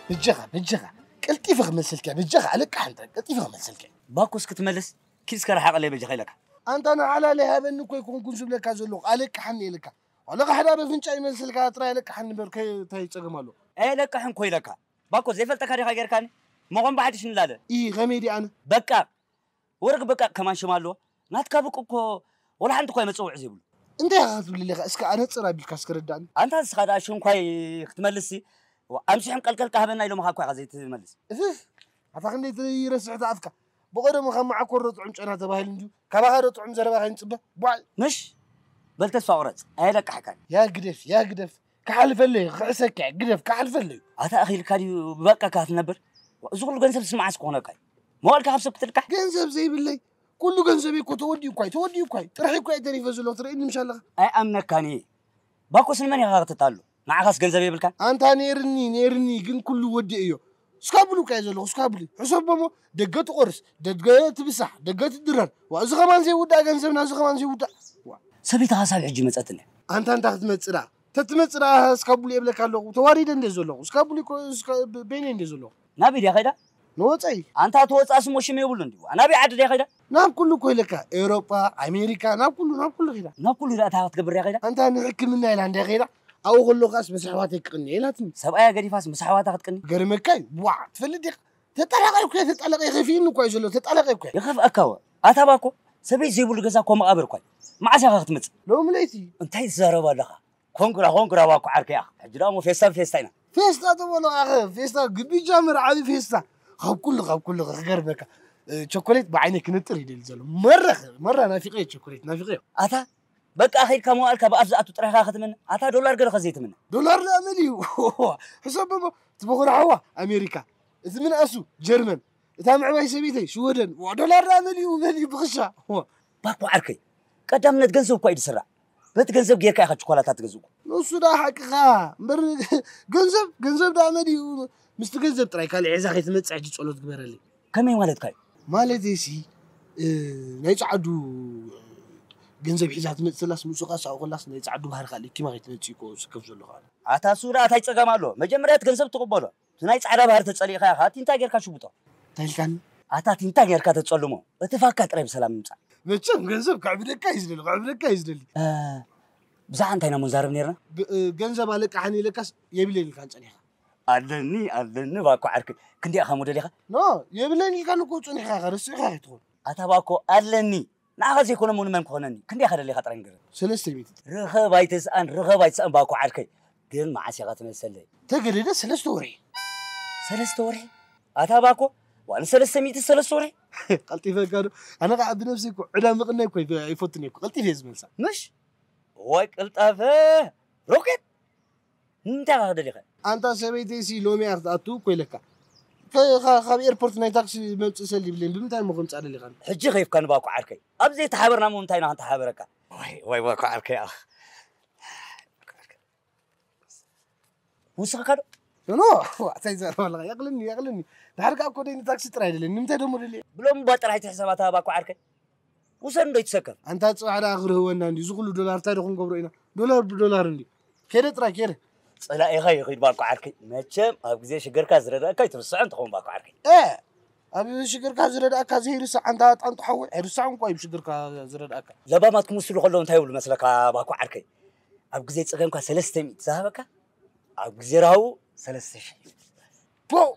በጃኻ በጃኻ ቀልጢፈ ክመልሰልካ በጃኻ ኣለቃሕ እንተ ቀልጢፈ ክመልሰልካ። ባኮስ ክትመልስ ኪድ እስከ ረሓቐለይ በጃኻ ኢለካ። ኣንታ ንሓላለይ ሃበኒ እኮ ኣይኮንኩን ዝብለካ ዘለኹ ኣለቃሕኒ ኢለካ። ዋላ ካሕዳ በፍንጫ ይመልሰልካ ጥራይ ኣለቃሕኒ እምበር ከ- እንታይ ጸገም ኣሎ? ኣየለቅሕን ኮ ኢለካ። ባኮ ዘይፈልጠካ ዲኻ ጌርካኒ? መኾን ባሕድሽ ንላለ። ኢ ከመይ ዲ ኣነ? በቃ ወርቅ በቃ ከማን ሽም ኣለዎ። ናትካ ብቅ እኮ ወላ ሓንቲ እኳ መጸውዒ ዘይብሉ። እንታይ ኢኻ ክትብል ኣለኻ? እስከ ኣነጽር ኣቢልካ እስከ ረዳእኒ። ኣንታ ንስኻ ደኣ ሽንኳይ ክትመልስ ሲ፣ ኣምሲሖም ቀልቀልካ ሃበና ኢሎምኻ እኳ ኢኻ ዘይትመልስ። እፍፍ! ኣታ ክንደይ ትረስሕ ተኣፍካ። ብቐደሙ ካብ መዓኮር ዶ ጥዑም ጨና ተባሂሉ እንድዩ። ካባኻ ዶ ጥዑም ዘረባ ከይንጽበ? ቧዕ! ምሽ? በል ተስፋ ቁረጽ። ኣየለቅሓካን። ያ ግደፍ፣ ያ ግደፍ። ክሓልፈለይ፣ ክሕሰካ፣ ግደፍ፣ ክሓልፈለይ። ኣታ ኣኺልካ ድዩ ብበቃ ክትነብር? እዚ ኩሉ ገንዘብ ስማዓስ ክኾነካ እዩ። መዋልካ ካብ ሰብ ክትልቃሕ? ገንዘብ ዘይብለይ፣ ኩሉ ገንዘበይ እኮ ተወዲኡ እኳ እዩ፣ ተወዲኡ እኳ እዩ። ጥራሕ እኳ እዩ ተሪፈ ዘሎ፣ ትርእየኒ ምሽ ኣለኻ። ኣይኣምነካን እየ። ባኮስ ንመን ኢኻ ከተታሉ? ንዓኻስ ገንዘብ የብልካን? ኣንታ ነይርኒ፣ ነይርኒ፣ ግን ኩሉ ወዲኤዮ። እስካብ ብሉ እኳ እየ ዘለኹ፣ እስካብ ብሉ። ሕሰቦ እሞ፣ ደገ ትቆርስ፣ ደገ ትብሳሕ፣ ደገ ትድረር። ዋ፣ እዚ ኸማን ዘይውዳእ ገንዘብና፣ እዚ ኸማን ዘይውዳእ። ዋ። ሰበይትኻ ሳብ ሕጂ መጸትኒ። ኣንታ እንታይ ክትመጽእ ደኣ? ተትመጽእ ደኣ እስካብ ብሉ የብለካ ኣለኹ። ተዋሪደ እንደ ዘለኹ። እስካብ ብሉ እኮ፣ እስካ-፣ በይነይ እንደ ዘለኹ። ናበይ ድያ ኸይዳ? ንወጻኢ። ኣንታ ተወጻእስ እሞ ሽም የብሉ እንዲ። ናበይ ዓዲ ድያ ኸይዳ? ናብ ኩሉ እኮ ኢለካ። ኤውሮጳ፣ ኣሜሪካ፣ ናብ ኩሉ፣ ናብ ኩሉ ኸይዳ። ናብ ኩሉ ደኣ እንታይ ክትገብር ድያ ኸይዳ? ኣንታ ንሕክምና ኢላ እንድያ ኸይዳ። ኣብኡ ከለኹ ከኣስ ምስ ኣሕዋተይ ክቕኒ ኢላትኒ። ሰብኣያ ገዲፋስ ምስ ኣሕዋታ ክትቅኒ? ገርመካ እዩ። ዋዕ፣ ትፈልጥ ዲኻ? ተጣላቃይ እኮ እየ፣ ተጣላቃይ ከፊእኒ እኮ እዩ ዘሎ፣ ተጣላቃይ እኮ እየ። ይኸፍኣካ ወ-፣ ኣታ ባኮ፣ ሰበይት ዘይብሉ ገዛ እኮ መቓብር እኮ እዩ። መዓስ ኢኻ ክትመጽእ? ሎሚ ለይቲ። እንታይ ትዛረብ ኣለኻ? ኮንግራ፣ ኮንግራ ባኮ ዓርከይ ኣኻ። ሕጂ ደኣ እሞ ፌስታ ብፌስታ ኢና። ፌስታ ተበሎ ኣኸ፣ ፌስታ ግቢጃ መርዓዊ ፌስታ። ካብ ኩሉ፣ ካብ ኩሉ ክገርመካ፣ እ፣ ቸኮሌት ብዓይነይ ክንጥር ይደሊ ዘሎ። መረ፣ መረ ናፊቀዮ ቸኮሌት፣ ናፊቀዮ። ኣታ በቃ ኸይድካ መዋእልካ ብኣፍ ዝኣቱ ጥራይኻ ክትምነ። ኣታ ዶላር ገለ ኸ ዘይትምነ? ዶላር ደኣ መን እዩ? ሕሰብ እሞ፣ እቲ በኹሪ ሓዋ ኣሜሪካ፣ እቲ ምንኣሱ ጀርመን፣ እታ ምዕባይ ሰበይተይ ሽወደን። ዋ፣ ዶላር ደኣ መን እዩ? መን እዩ ብኽሻ? ዋ። ባኮ ዓርከይ፣ ቀዳምነት ገንዘብ እኳ እዩ ዝስራዕ። በቲ ገንዘብ ጌርካ ኢኻ ችኮላታት ትገዝእ እኮ። ንሱ ደኣ ሓቅኻ። እምበር ገንዘብ፣ ገንዘብ ደኣ መን እዩ? ምስቲ ገንዘብ ጥራይ ካልእ ሒዛ ከይትመጽእ ሕጂ ጸሎት ግበረለይ። ከመይ ማለትካ እዩ? ማለተይሲ፣ እ፣ ናይ ጸዓዱ ገንዘብ ሒዛ ትመጽእ ተላስ፣ ምስኡ ከኣ ሳኡ ከላስ ናይ ጸዓዱ ባህሪ ካልእ ኪማ ከይትመጽእ እኮ ዝስከፍ ዘለኹ ኣነ። ኣታ እሱ ደኣ እንታይ ጸገም ኣሎ? መጀመርያ እቲ ገንዘብ ትቕበሎ። እቲ ናይ ጻዕዳ ባህሪ ተጸሊእካ ኢኻ ቲንታ ጌርካ ሽጉጦ። እንታይ ኢልካኒ? ኣታ ቲንታ ጌርካ ተጸልሞ። እቲ ፋካ ጥራይ ብሰላም ምምጻእ። መቸም ገንዘብ ከዕብደካ እዩ ዝደሊ፣ ከዕብደካ እዩ ዝደሊ። እ፣ ብዛዕባ እንታይ ኢና እሞ ንዛረብ ኔርና? ብ-፣ እ፣ ገንዘብ ኣለቃሕኒ ኢለካስ የብለይን ኢልካን ጸኒሕካ። ኣለኒ፣ ኣለኒ ባኮ ዓርኪ። ክንደይ ኢኻ እሞ ደሊኻ? ኖ፣ የብለይን ኢልካኒ እኮ ጸኒሕካ ኢኻ፣ ረሲዕካ ከይትኾን። ኣታ ባኮ ኣለኒ። ንዓኻ ዘይኮነ እሞ ንመን ክኾነኒ? ክንደይ ኢኻ ደሊኻ ጥራይ ንገረኒ። ሰለስተ ሚእቲ። ርኸብ ኣይትስኣን፣ ርኸብ ኣይትስኣን ባኮ ዓርከይ። ግን መዓስ ኢኻ ትመልሰለይ? ተገደደ ሰለስተ ወርሒ። ሰለስተ ወርሒ? ኣታ ባኮ፣ ዋ ንሰለስተ ሚእቲ ሰለስተ ወርሒ? ቀልጢፈካ ዶ? ኣነ ኸዓ ብነብሰይ እኮ ዕዳ ምቕናይ እኮ ኣይፈ-፣ ኣይፈቱን እየ እኮ። ቀልጢፈ እየ ዝመልሳ። ምሽ? ወይ ቅልጣፈ! ሮኬት! እንታይ ኢኻ ክደሊኻ? ኣንታ ሰበይተይሲ ሎሚ እያ ክትኣቱ እኮ ኢለካ። ከ-፣ ካ-፣ ካብ ኤርፖርት ናይ ታክሲ መምፅእ ሰል ይብለኝ። ብምንታይ እሞ ከምፅኣ ደሊኻኒ? ሕጂ ከይፍካ ንባኮ ዓርከይ። ኣብ ዘይተሓበርና እሞ እንታይ ኢና ክንተሓበረካ? ወይ፣ ወይ ባኮ ዓርከይ ኣኽ። ውስኽካ ዶ? ኖ፣ እንታይ ዘረባ ኣለኻ? የቕልኒ፣ የቕልኒ። ድሓር ከኣ እኮ ደይ ንታክሲ ጥራይ ደለኒ። ንምንታይ ደሞ ደልየ? ብሎም እባ ጥራሕ ትሕሰባ እታ ባኮ ዓርከይ። ውሰድ እንዶ ይትሰከፍ። ኣንታ ጽባሕ ደኣ ክርህወና እንዲ፣ እዚ ኩሉ ዶላር እንታይ ዶ ክንገብሮ ኢና? ዶላር ብዶላር እንዲ። ከይደ ጥራይ፣ ከይደ። ጸላኢኻ ይኺድ ባኮ ዓርከይ። መቸም ኣብ ግዜ ሽግርካ ዝረዳእካ ይትርስዖ እንትኸውን ባኮ ዓርከይ። እ፣ ኣብ ሽግርካ ዝረዳእካ ዘይርስዕ ኣንታ ጣንጡ ሓወይ፣ ኣይርስዖን እኮ እዩ ሽግርካ ዝረዳእካ። ለባማት ክምስሉ ከለዉ እንታይ ይብሉ መስለካ ባኮ ዓርከይ? ኣብ ግዜ ጸገምካ ሰለስተ ሚእቲ ዝሃበካ፣ ኣብ ግዜ ራህዉ ሰለስተ ሽሕ። ፖው!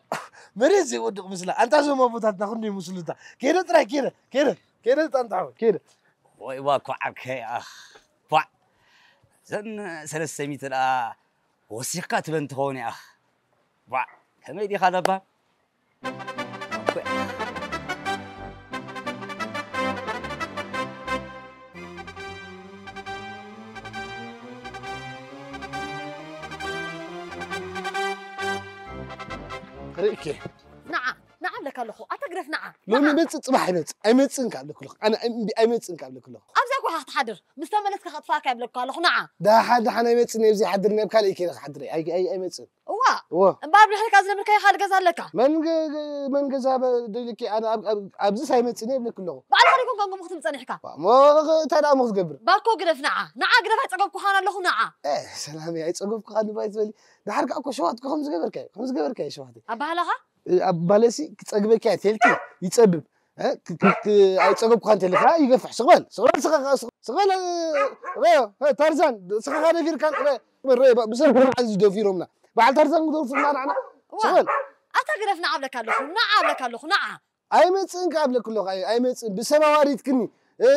መሬት ዘይወድቕ ምስላ። ኣንታ እዞም ኣቦታትና ክንደይ ምስሉታ። ከይደ ጥራይ፣ ከይደ፣ ከይደ፣ ከይደ ጣንጣ ሓወይ፣ ከይደ። ወይ ባኮ ዓርከይ ኣኽ። ቧዕ! እዘን ሰለስተ ሚእቲ ደኣ ወሲኽካ ትበን ትኸውን ኢኻ። ቧዕ! ከመይ ዲኻ ለባም? ርእኬ። ንዓ፣ ንዓ እብለካ ኣለኹ። ኣታ ግደፍ ንዓ። ሎሚ ንዓ። ይመጽእ፣ ጽባሕ ይመጽእ። ኣይመጽእን ካብ ለክለኹ። ኣነ እምቢ፣ ኣይመጽእን ካብ ለክለኹ። ኣብዛ እኮ ኢኻ ክትሓድር። ምስ ተመለስካ ከጥፋእካ ይብለካ ኣለኹ። ንዓ። ደሓን፣ ደሓን ኣይመጽእን፣ ኣብዚ ይሓድር፣ ናብ ካልእ ከይደ ክሓድር። ኣይ-፣ ኣይ-፣ ኣይመጽእን። ዋ እዎ። እምበኣር ብድሕሪካ ዝነብር ከይኻ ገዛ ኣለካ። መን ገ- ገ- መን ገዛ በ- ደልኪ ኣነ ኣብ- ኣብ- ኣብዚስ ኣይመጽእን እየ ይብለኪ ኣለኹ። ባዕልኻ ዲኹም ከምኡ ክትብል ጸኒሕካ? ዋ፣ እሞ እንታይ ደኣ እሞ ክትገብር? ባኮ ግደፍ ንዓ። ንዓ ግደፍ ኣይጸገብኩኻን ኣለኹ ንዓ። እ፣ ሰላመይ ኣይጸገብኩኻን እባ ኣይትበሊ። ድሓር ከኣ እኮ ሸዋት እኮ ከም ዝገበርካዮ ከም ዝገበርካዮ ሸዋት። ኣባህላኻ? እ፣ ኣብ ባለሲ ክጸግበኪ እየ ተልኪ ይጸብብ። እ፣ ክ- ክ- ክ- ኣይጸገብኩኻን ተልካ ይገፍሕ። ስቕ በል ስቕ በል ስኻ ከኣ ስቕ- ስቕ በል። እ፣ እ፣ እ፣ ታርዛን ስኻ ከኣ ደፊርካን። እ፣ እ፣ ብሰብ ኩርዓን ዝደፊሮምና በዓል ታርዛን ክደርፉና ንዓና። ዋ፣ ስቕ በል። ኣታ ግደፍ ንዓ እብለካ ኣለኹ ንዓ እብለካ ኣለኹ ንዓ። ኣይመጽእን ከኣ እብለኪ ኣለኹ ኣይ- ኣይመጽእን ብሰብ ኣዋሪድክኒ። እ፣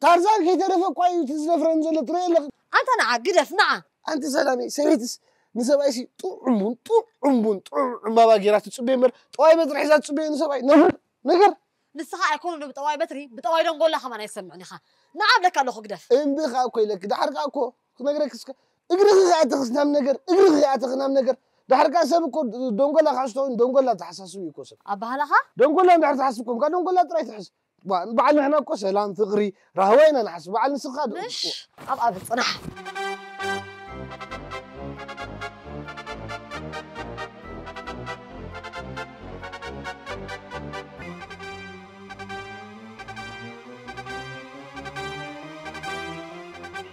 ታርዛን ከይተረፈ እኳ እዩ እቲ ዝደፍረኒ ዘሎ ትርኢ ኣለኺ። ኣንታ ንዓ ግደፍ ንዓ። ኣንቲ ሰላመይ ሰበይትስ ንሰብኣይሲ ጥዑም ቡን ጥዑም ቡን ጥዑም ዕምባባ ጌራ ትጽበዮ እምበር ጠዋይ በትሪ ሒዛ ትጽበዮ ንሰብኣይ ነገር ነገር። ንስኻ ኣይኮነ ዶ ብጠዋይ በትሪ ብጠዋይ ደንጎላ ከማን ኣይሰምዕን ኢኻ። ንዓ እብለካ ኣለኹ ግደፍ። እምቢ ከኣ እኮ ኢለኪ ድሓር ከኣ እኮ ክነግረኪ እስከ እግርኺ ከኣ ተኽስናም ነገር እግርኺ ከኣ ተኽናም ነገር። ድሓር ከኣ ሰብ እኮ ደንጎላ ክሕዝቶ ደንጎላ ተሓሳስቡ እዩ እኮ ሰብ። ኣባህላኻ? ደንጎላ እንድሕር ትሓስብ ኮንካ ደንጎላ ጥራይ ትሕዝ። ባ- በዓል ንሕና እኮ ሰላም ፍቕሪ ራህዋ ኢና ንሓስብ በዓል ንስኻ ዶ ምሽ ኣብ ኣብ ጽናሕ።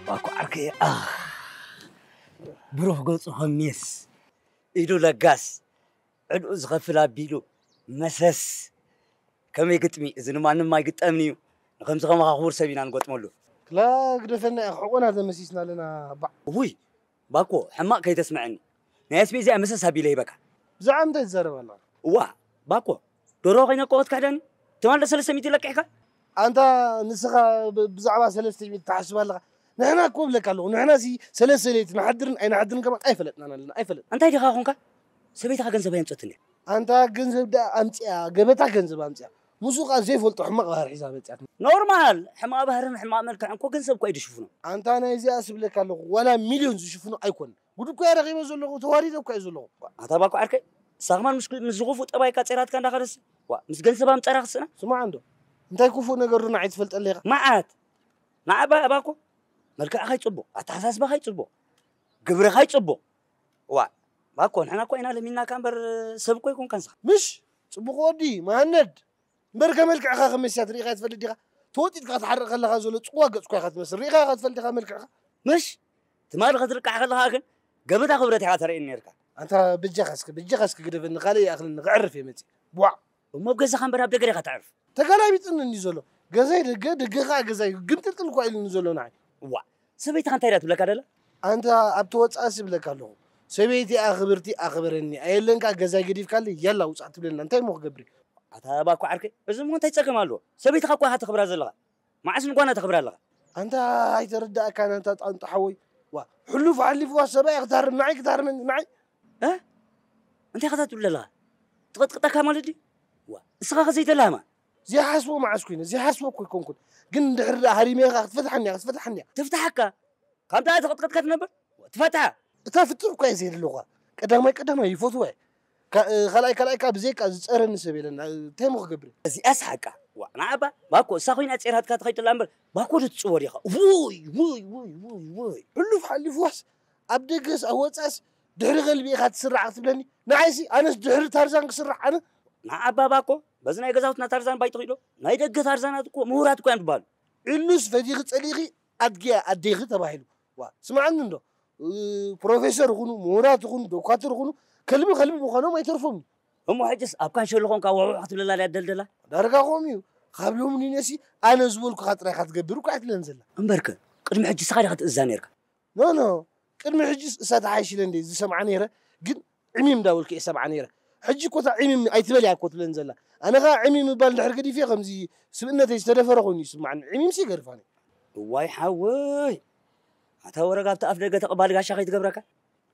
ዋኮ ዓርከይ ኣኽ ብሩኽ ገጹ ከም ሜስ ኢዱ ለጋስ ዕድኡ ዝኸፍል ኣቢሉ መሰስ ከመይ ግጥሚ እዚ ንማንም ኣይግጠምን እዩ ንከምዚ ከማኻ ክቡር ሰብ ኢና ንገጥመሉ። ክላ ግደፈና ኢኻ ሕቆና ተመሲስና ኣለና ባዕ። ውይ ባኮ ሕማቕ ከይተስምዐኒ ናይ ኣስቤዛ እያ መሰስ ኣቢለ ሂበካ። ብዛዕባ እንታይ ትዛረብ ኣለኻ? እዋ ባኮ ደሮ ከይነቆ ክትክሕደኒ ትማል ዶ ሰለስተ ሚእቲ ለቂሕካ ኣንታ ንስኻ ብ- ብዛዕባ ሰለስተ ሚእቲ ትሓስብ ኣለኻ። ንሕና እኮ እብለካ ኣለኹ ንሕና ሲ ሰለስተ ለይቲ ንሓድርን ኣይንሓድርን ከማን ኣይፈለጥናን ኣለና ኣይፈለጥና። እንታይ ዲኻ ኮንካ ሰበይትኻ ገንዘብ ኣየምፀትኒ። ኣንታ ገንዘብ ደኣ ኣምፅኣ ገበታ ገንዘብ ኣምፅኣ ምስኡ ከዓ ዘይፈልጦ ሕማቕ ባህሪ ሒዛ መፅኣት። ኖርማል ሕማቕ ባህርን ሕማቕ መልክዕን እኮ ገንዘብ እኳ እዩ ዝሽፍኖ። ኣንታ ናይዚኣ ስብለካ ኣለኹ ዋላ ሚልዮን ዝሽፍኖ ኣይኮን። ጉድ እኮ እየ ረኺበ ዘለኹ ተዋሪደ እኳ እየ ዘለኹ። ኣታ ባኮ ዓርከይ ንስኻ ከማን ምስ ምስ ዝኹፉእ ጠባይካ ጼራትካ እንዳኸደሲ ዋ ምስ ገንዘብ ኣምፀራ ክስእና። ስማዕ እንዶ እንታይ ክፉእ ነገር ዶ ንዓይ ትፈልጠለይ ኢኻ። መዓት ንዓ ባኮ መልክዕኻ ይፅቡቕ ኣተሓሳስባኻ ይፅቡቕ ግብርኻ ይፅቡቕ ዋ ባኮ ንሕና እኳ ኢና ለሚናካ እምበር ሰብ እኮ ኣይኮንካን ንስኻ። ምሽ ፅቡቕ ወዲ መሃነድ እምበርከ መልክዕኻ ከም መስትያት ርኢኻዮ ትፈልጥ ዲኻ? ተወጢጥካ ክትሓርቕ ከለኻ ዘሎ ጽቕዋ ገጽኳ ኢኻ ትመስል። ርኢኻዮ ኢኻ ትፈልጥ ዲኻ መልክዕኻ? ምሽ ትማሊ ክትልቃሕ ከለኻ ግን ገበታ ክብረት ኢኻ ተርእየኒ ነይርካ። ኣንታ በጃኻ እስኪ በጃኻ እስኪ ግደፈኒ ካልእ ይኣኽለኒ ከዕርፍ እየ መጺእ። ቧዕ! እሞ ኣብ ገዛኻ እምበር ኣብ ደገ ዲኻ ተዕርፍ? ተገላቢጥኒ እንድዩ ዘሎ። ገዛይ ደገ ደገ ኸኣ ገዛይ ግምጥልጥል እኳ ኢሉኒ ዘሎ ንዓይ። እዋእ ሰበይትኻ እንታይ ድያ ትብለካ ደላ? ኣንታ ኣብቲ ወጻእሲ እብለካ ኣለኹ ሰበይተይ ኣኽብርቲ ኣኽብረኒ ኣየለን ከኣ ገዛይ ገዲፍካለይ ያላ ውጻእ ትብለና እንታይ እሞ ክገብር እየ። ኣታ ባኮ ዓርከይ፣ እዚ እሞ እንታይ ጸገም ኣለዎ? ሰበይትኻ እኮ ኢኻ ተኽብራ ዘለኻ። መዓስ ንጓና ተኽብራ ኣለኻ? ኣንታ ኣይተረዳእካን ኣንታ ጣንጡ ሓወይ። ዋ፣ ሕሉፍ ሓሊፍዋ ሰብኣይ ክትሃርም ንዓይ ክትሃርመኒ ንዓይ። እ? እንታይ ኢኻ ትብል ዘለኻ? ትቕጥቅጠካ ማለት ድዩ? ዋ፣ ንስኻ ከ ዘይተላህማ? ዘይሓስቦ መዓስ ኮይነ? ዘይሓስቦ እኮ ኣይኮንኩን። ግን እንድሕር ደኣ ሃሪመ ኢኻ ክትፈትሓኒ ኢኻ ክትፈትሓኒ ኢኻ። ትፍትሓካ? ከምታ ተቐጥቀጥካ ትነብር ትፈትሓ። እታ ፍጥር እኳ እየ ዘየድልኹዋ። ቀዳማይ ቀዳማይ ይፈትዋ እየ። ካ- ካልኣይ ካልኣይ ከኣ ብዘይካ ዝጸረኒ ሰብ የለን። እንታይ እሞ ክገብር እየ? እዚኣስ ሓቃ። ዋእ ንዓባ ባኮ እሳ ኮይና ጼራትካ ትኸይድ ዘላ እምበር ባኮ ዶ ትጽወር ኢኻ። ውይ ውይ ውይ ውይ ውይ። ሕሉፍ ሓሊፍዋስ ኣብ ደገስ ኣብ ወጻእስ ድሕሪ ገልቢ ኢኻ ትስራዕ ክትብለኒ ንዓይሲ ኣነስ ድሕሪ ታርዛን ክስራሕ ኣነ ንዓባ ባኮ በዚ ናይ ገዛውትና ታርዛን ባይትኺዶ ናይ ደገ ታርዛናት እኮ ምሁራት እኮ እዮም ዝበሃሉ። ዕሉስ ፈቲኺ ጸሊእኺ ኣድጊ እያ ኣዴኺ ተባሂሉ። ዋ ስምዓኒ እንዶ ፕሮፌሰር ይኹኑ ምሁራት ይኹኑ ዶኳትር ይኹኑ ከልቢ ከልቢ ምዃኖም ኣይተርፎምን እዩ። እሞ ሕጅስ ኣብ ካንሸሎ ኾንካ ውሕውሕ ክትብለላ ድያ ትደልደላ? ዳርጋ ከምኡ እዩ። ካብ ሎሚ ንነሲ ኣነ ዝበልኩኻ ጥራይ ኢኻ ትገብር እኮ እያ ትብለኒ ዘላ። እምበርከ ቅድሚ ሕጂ ንስኻ ዲኻ ትእዝዛ ነይርካ? ኖ ኖ ቅድሚ ሕጅስ እሳ ትሓይሽ ኢለ እንድየ ዝሰምዓ ነይረ ግን ዕሚም እንዳበልኩ እየ ሰምዓ ነይረ። ሕጂ እኮ እታ ዕሚም ኣይትበል እያ እኮ ትብለኒ ዘላ። ኣነ ኸኣ ዕሚም ምባል እንድሕር ገዲፈዮ ከምዚ ስብእነተይ ዝተደፈረ ኮይኑ እዩ ዝስምዓኒ። ዕሚምሲ ይገርፋኒ። እዋይ ሓወይ ኣታ ወረጋ ኣብቲ ኣፍ ደገ ተቐባሊ ጋሻ ከይትገብረካ።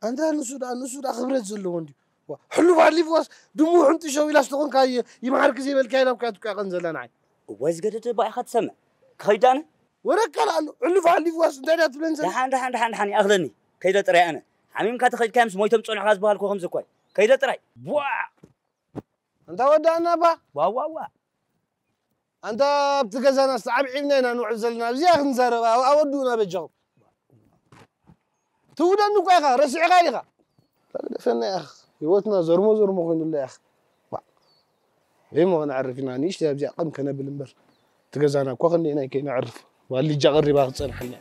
ኣንታ ንሱ ደኣ ንሱ ደኣ ክብረት ዘለዎ እንድዩ። ዋ፣ ሕሉፍ ሓሊፍዋስ ድሙ ሕንጥሸው ኢላስ ተኾንካ ይ- ይምሓርኪ ዘይበልካዮ ናብ ክኣትኩ ያቐን ዘላ ንዓይ። እዋይ ዝገደደ እባ ኢኻ ትሰምዕ። ክኸይድ ኣነ? ወረካ ደኣ ኣሎ ሕሉፍ ሓሊፍዋስ እንታይ ደኣ ትብለን ዘላ። ደሓን ደሓን ደሓን ደሓን ይኣኽለኒ። ከይደ ጥራይ ኣነ። ሓሚምካ ተኸይድካዮ ምስ ሞይቶም ጸኒሖ ካብ ዝበሃልኩ ከምዚ እኳ እዩ። ከይደ ጥራይ። ቧዕ! ኣንታ ወዳእና እባ። ዋዋዋ። ኣንታ ኣብቲ ገዛና ዝተዓብዒብና ኢና ንውዕል ዘለና ኣብዚኣ ክንዛረብ ኣወድኡና በጃኹም። ትውደኒ እኳ ኢኻ ረሲዕኻ ዲኻ? ግደፈና ኢኻ። ህይወትና ዘርሞ ዘርሞ ኮይኑላ ያኽ። ዋ፣ ወይ ሞ ነዕርፍ ኢና፣ ንእሽተይ ኣብዚኣ ቀም ከነብል እምበር። እቲ ገዛና እኮ ክንደይ ናይ ከይነዕርፍ። ዋልጃ ቀሪባ ክትጸንሓና።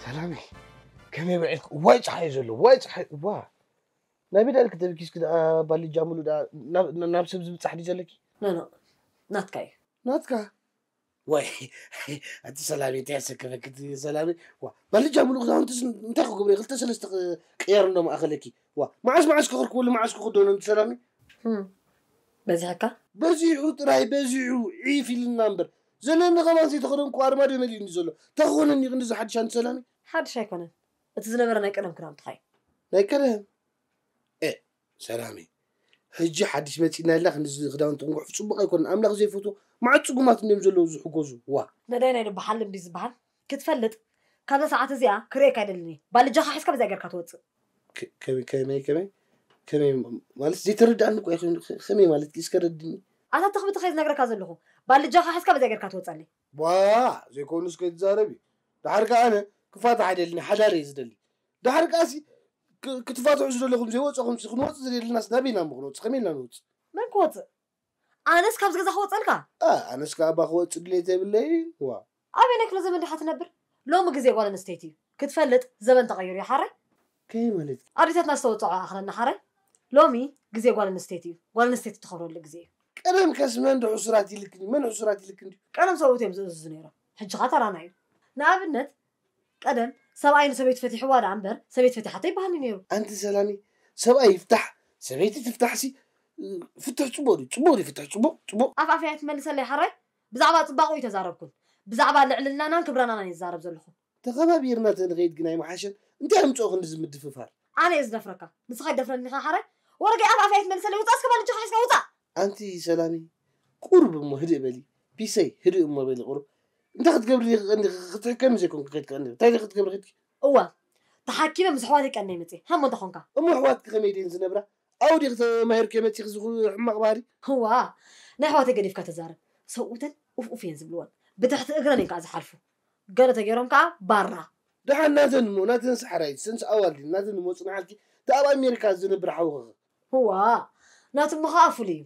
ሰላመይ፣ ከመይ ውዒልክ? እዋይ፣ ጸሓይ ዘሎ፣ እዋይ፣ ጸሓይ፣ እዋ። ናይ ቤት ኣልክ ተብኪስክ ደኣ ባልጃ ሙሉ ደኣ ናብ፣ ናብ ሰብ ዝብጻሕ ድዩ ዘለኪ? ኖ፣ ኖ፣ ናትካ እዩ። ናትካ? ወይ፣ ኣቲ ሰላመይ፣ እንታይ ያሰከፈክ እቲ ሰላመይ? ዋ፣ ባልጃ ሙሉ ክዳውንትስ እንታይ ክገብር? ክልተ ሰለስተ ክ-፣ ቅየር እንዶ ማእኸለኪ። ዋ፣ መዓስ መዓስ ክኽርክበሉ፣ መዓስ ክኽደኖ፣ ኣንቲ ሰላመይ? ህም፣ በዚሕካ? በዚሑ ጥራይ፣ በዚሑ፣ ዒፍ ኢልና እምበር። ዘለኒ ከማን ዘይተኸደንኩ ኣርማድዮ መሊኡኒ ዘሎ። እንታይ ክኾነኒ ክንዲ ዝሓድሽ፣ ኣንቲ ሰላመይ? ሓድሽ ኣይኮነን። እቲ ዝነበረ ናይ ቀደም ክዳውንትኻ እዩ። ናይ ቀደም? ኤ፣ ሰላመይ። ሕጂ ሓድሽ መጺእና ኢልና ክንዲ ክዳውንቲ ክንጉሕፍ ጽቡቕ ኣይኮነን። ኣምላኽ ዘይፈትዎ መዓት ጽጉማት እንድዮም ዘለዉ ዝሕጎዙ። ዋ። ነዳይ ናይ ልቢ ሓልም ድዩ ዝበሃል? ክትፈልጥ፣ ካብዛ ሰዓት እዚኣ ክርእየካ ኣይደልን እየ። ባልጃኻ ሒዝካ በዚኣ ጌርካ ትወጽእ። ከ-፣ ከመይ፣ ከመይ፣ ከመይ? ከመይ ማለት ዘይተረድኣኒ እኮ ኣይኮይኑ። ከ-፣ ከመይ ማለት እስከ ረድኒ። ኣታ ተኽብቲ ከይ ዝነግረካ ዘለኹ። ባልጃኻ ሒዝካ በዚኣ ጌርካ ትወጸለይ። ዋ፣ ዘይኮኑስ ከይትዛረቢ። ደሓር ከኣ ኣነ ክፋታሕ ኣይደልን፣ ሓዳር እየ ዝደሊ። ደሓር ከኣሲ ክ-፣ ክትፋትሑ ዝደለኹም ዘይወጸኹምሲ ክንወጽእ ዝደልናስ ናበይ ኢና እሞ ክንወጽእ? ከመይ ኢልና ንወጽእ? መን ክወጽእ? ኣነስ ካብዚ ገዛ ክወጸልካ? ኣ፣ ኣነስ ከኣ እባ ክወጽእ ድሌት የብለይን። ዋ። ኣበየናይ ክፍለ ዘመን ዲኻ ትነብር? ሎሚ ግዜ ጓል ኣንስተይቲ እዩ። ክትፈልጥ ዘበን ተቐይሩ እዩ ሓራይ። ከመይ ማለት? ኣዴታትና ዝተወጽዖ ኣኽለና ሓራይ። ሎሚ ግዜ ጓል ኣንስተይቲ እዩ። ጓል ኣንስተይቲ እትኸብረሉ ግዜ እዩ። ቀደም ከስ መን ዶ ሕሱራት ይልክን እዩ? መን ሕሱራት ይልክን ድዩ? ቀደም ሰብኡት እዮም ዝእዝዙ ነይሮም። ሕጂ ኸኣ ተራና እዩ። ንኣብነት ቀደም ሰብኣይ ንሰበይቱ ፈቲሕዋ ደኣ እምበር ሰበይቲ ፈቲሓቶ ይበሃል እዩ ነይሩ። ኣንቲ ሰላሚ፣ ሰብኣይ ይፍታሕ፣ ሰበይቲ ትፍታሕሲ፣ ፍትሕ ጽቡቕ ድዩ? ጽቡቕ ድዩ ፍትሕ? ጽቡቕ፣ ጽቡቕ። ኣፍ ኣፈይ ኣይትመልሰለይ ሓራይ። ብዛዕባ ጽባቐኡ ኣይተዛረብኩን። ብዛዕባ ልዕልናናን ክብረናናን እየ ዝዛረብ ዘለኹ። ተኸባቢርና ተንኸይድ ግን ኣይምሓሸን? እንታይ ኣምጽኦ ክንድዚ ምድፍፋር? ኣነ እየ ዝደፍረካ። ንስኻ ይደፍረኒ ኢኻ ሓራይ? ወረገይ ኣፍ ኣፈይ ኣይትመልሰለይ። ውጻእ እስከ ባልጃኻ ሒዝካ ውጻእ። ኣንቲ ሰላሚ፣ ቁሩብ እሞ ህድእ በሊ። ፒሰይ፣ ህድእ እሞ በሊ ቁሩብ። እንታይ ክትገብሪ ዲኺ ቀኒኺ? ክትሕከሚ ዘይኮንኩ ከይድኪ ቀኒኺ። እንታይ ዲኺ ክትገብሪ ከይድኪ? እወ፣ ተሓኪመ ምስ ኣሕዋተይ ቀንየ መፅየ። ሃሞ እንታይ ኾንካ? እሞ ኣሕዋትኪ ከመይ ድየን ዝነብራ? ኣብኡ ዲኺ ተማሂርኪ መፂኺ እዚ ኩሉ ሕማቕ ባህሪ? እዋ፣ ናይ ኣሕዋተይ ገዲፍካ ተዛረብ። ሰብኡተን ኡፍ ኡፍ እየን ዝብልወን። ብትሕቲ እግረን እየን ከዓ ዝሓልፉ። ገለ ተገይሮም ከዓ ባራ። ደሓን ናተን እሞ፣ ናተን ሰሓራይ፣ ሰንስ ኣዋልድ፣ ናተን እሞ ፅንሓልኪ። እቲ ኣብ ኣሜሪካ ዝነብር ሓውኺ ኸ? እዋ፣ ናቱ እሞ ከዓ ፍሉይ እዩ።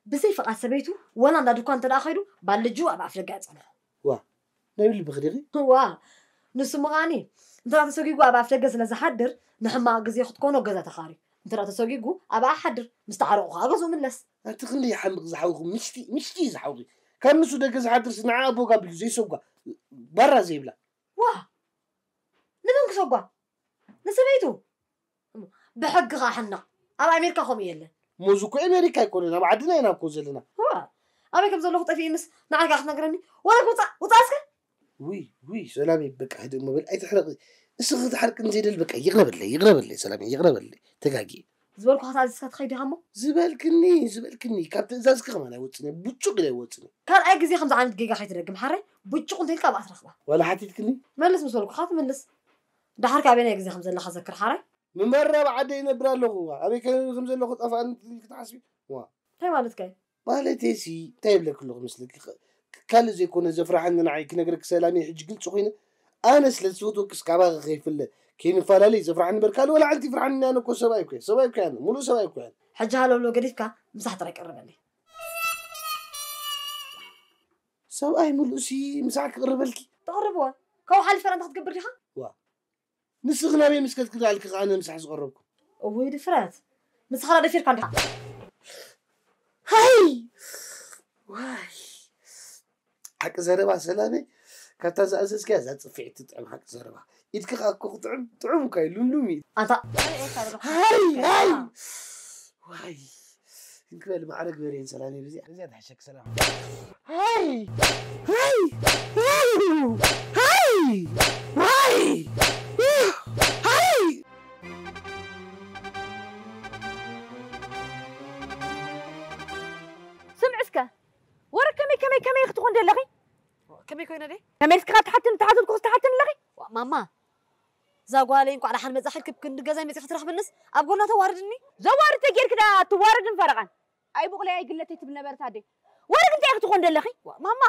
ብዘይ ፍቓድ ሰበይቱ ዋላ እንዳ ድኳን እንተ ደኣ ኸይዱ ባልጅኡ ኣብ ኣፍ ደገ ኣየጸንሖ። ዋ፣ ናይ ብልብኺ ዲኺ? እዋ፣ ንሱ እሞ ከኣኒ እንተ ደኣ ተሰጒጉ ኣብ ኣፍ ደገ ስለ ዝሓድር ንሕማቕ ግዜ ክትኮኖ ገዛ ተኻርዩ። እንተ ደኣ ተሰጒጉ ኣብኣ ሓድር፣ ምስ ተዓረቑ ኸኣ ገዝኡ ምለስ። ኣቲ ክንደይ ይሓምቕ ዝሓውኺ፣ ምሽቲ፣ ምሽቲ እዩ ዝሓውኺ። ካብ ንሱ ደገ ዝሓድርሲ ንዓ ኣቦ ጋቢሉ ዘይሰጓ፣ ባራ ዘይብላ። ዋ! ንመን ክሰጓ? ንሰበይቱ። ብሕጊ ኸዓ ሕነቕ። ኣብ ኣሜሪካ ከምኡ የለን። እሞ እዚ እኮ ኣሜሪካ ኣይኮነን፣ ኣብ ዓድና ኢና እኮ ዘለና። እዋ፣ ኣበይ ከም ዘለኹ ጠፊእንስ ንዓይ ከኣ ክትነግረኒ? ወላ ውፃእ፣ ውፃእ እስከ። ውይ፣ ውይ፣ ሰላመይ፣ በቃ ህድእ እሞ በል፣ ኣይትሕረቒ። እስኺ ክትሓርቅኒ ዘይደሊ፣ በቃ ይቕረ በለይ፣ ይቕረ በለይ፣ ሰላመይ፣ ይቕረ በለይ። ተጋግየ። ዝበልኩኻ ተኣዚዝካ ትኸይድ ኢኻ እሞ? ዝበልክኒ፣ ዝበልክኒ፣ ካብ ትእዛዝኪ ከማን ኣይወፅን እየ፣ ቡጩቕ ኢለ ኣይወፅን እየ። ካልኣይ ግዜ ከምዚ ዓይነት ጌጋ ከይትደግም ሓራይ፣ ቡጩቕ እንተኢልካ ኣብኣ ትረኽባ። ዋላ ሓቲትክኒ? መልስ ምስ በልኩኻ ትምልስ። ደሓር ከ ኣበየናይ ግዜ ከም ዘለኻ ዘክር ሓራይ? ምንባር ኣብ ዓደይ እነብር ኣለኹ። ኣበይ ከ-፣ ከም ዘለኹ ጠፍኣኒ ክትሓስቢ? ዋ። እንታይ ማለትካ እዩ? ማለተይሲ፣ እንታይ ይብለኪ ኣለኹ መስለኪ? ኸ-፣ ካልእ ዘይኮነ ዘፍርሓኒ ንዓይ ክነግረኪ ሰላመይ፣ ሕጂ ግልፂ ኮይነ፣ ኣነ ስለ ዝፈትወኪስ ካባኺ ከይፍለ፣ ከይንፈላለይ ዘፍርሓኒ እምበር ካልእ ወላ ሓንቲ ይፍርሓኒ። ኣነ እኮ ሰብኣይ እኮ እየ፣ ሰብኣይ እኮ እየ ኣነ፣ ሙሉእ ሰብኣይ እኮ እየ ኣነ። ሕጂ ሃለውለው ገዲፍካ ምሳሕ ጥራይ ቀርበለይ። ሰብኣይ ሙሉእሲ ምሳሕ ክቕርበልኪ? ተቕርብዎ። ካብኡ ሓሊፍካ እንታይ ክትገብር ዲኻ? ዋ። ንስኺ ናበይ ምስ ከድኪ ደኣ ኢልኪ ከኣ ኣነ ምሳሕ ዝቐረብኩ? እውይ ድፍረት! ንስኻ ደኣ ደፊርካ እንዲኻ። ሃይ! ዋይ! ሓቂ ዘረባ ሰላመይ፣ ካብታ ዝኣዘዝክያ እዛ ጽፍዒት ትጥዕም ሓቂ ዘረባ። ኢድኪ ከኣ እኮ ክጥዕም ጥዑም እኳ እዩ፣ ሉምሉም እዩ። ኣንታ ሃይ! ሃይ! ዋይ! እንክበል ማዕረ ግበርየን ሰላመይ፣ በዚኣ፣ በዚኣ ትሕሸኪ ሰላም። ሃይ! ሃይ! ዋይ! ሃይ! ዋይ! ሃይ! ስምዒ እስከ፣ ወረ ከመይ፣ ከመይ፣ ከመይ ክትኾን ደለኺ? ከመይ ኮይነ ደይ? ከመይ እስኪ ካብ ትሓትን፣ ትሓትልኩ ትሓትን ኣለኺ? ዋ፣ ማማ፣ እዛ ጓለይ እንኳዕ ደሓን መጻኺ፣ ክብ ክንዲ ገዛይ መጺኺ ትረኽብንስ ኣብ ጎና ተዋርድኒ? ዘዋርድ ተጌርኪ ደኣ ትዋረድን ፈረቓን። ኣይብቑለይ ኣይግለተይ ትብል ነበረት ኣደይ። ወርቂ እንታይ ክትኾን ደለኺ? ዋ፣ ማማ፣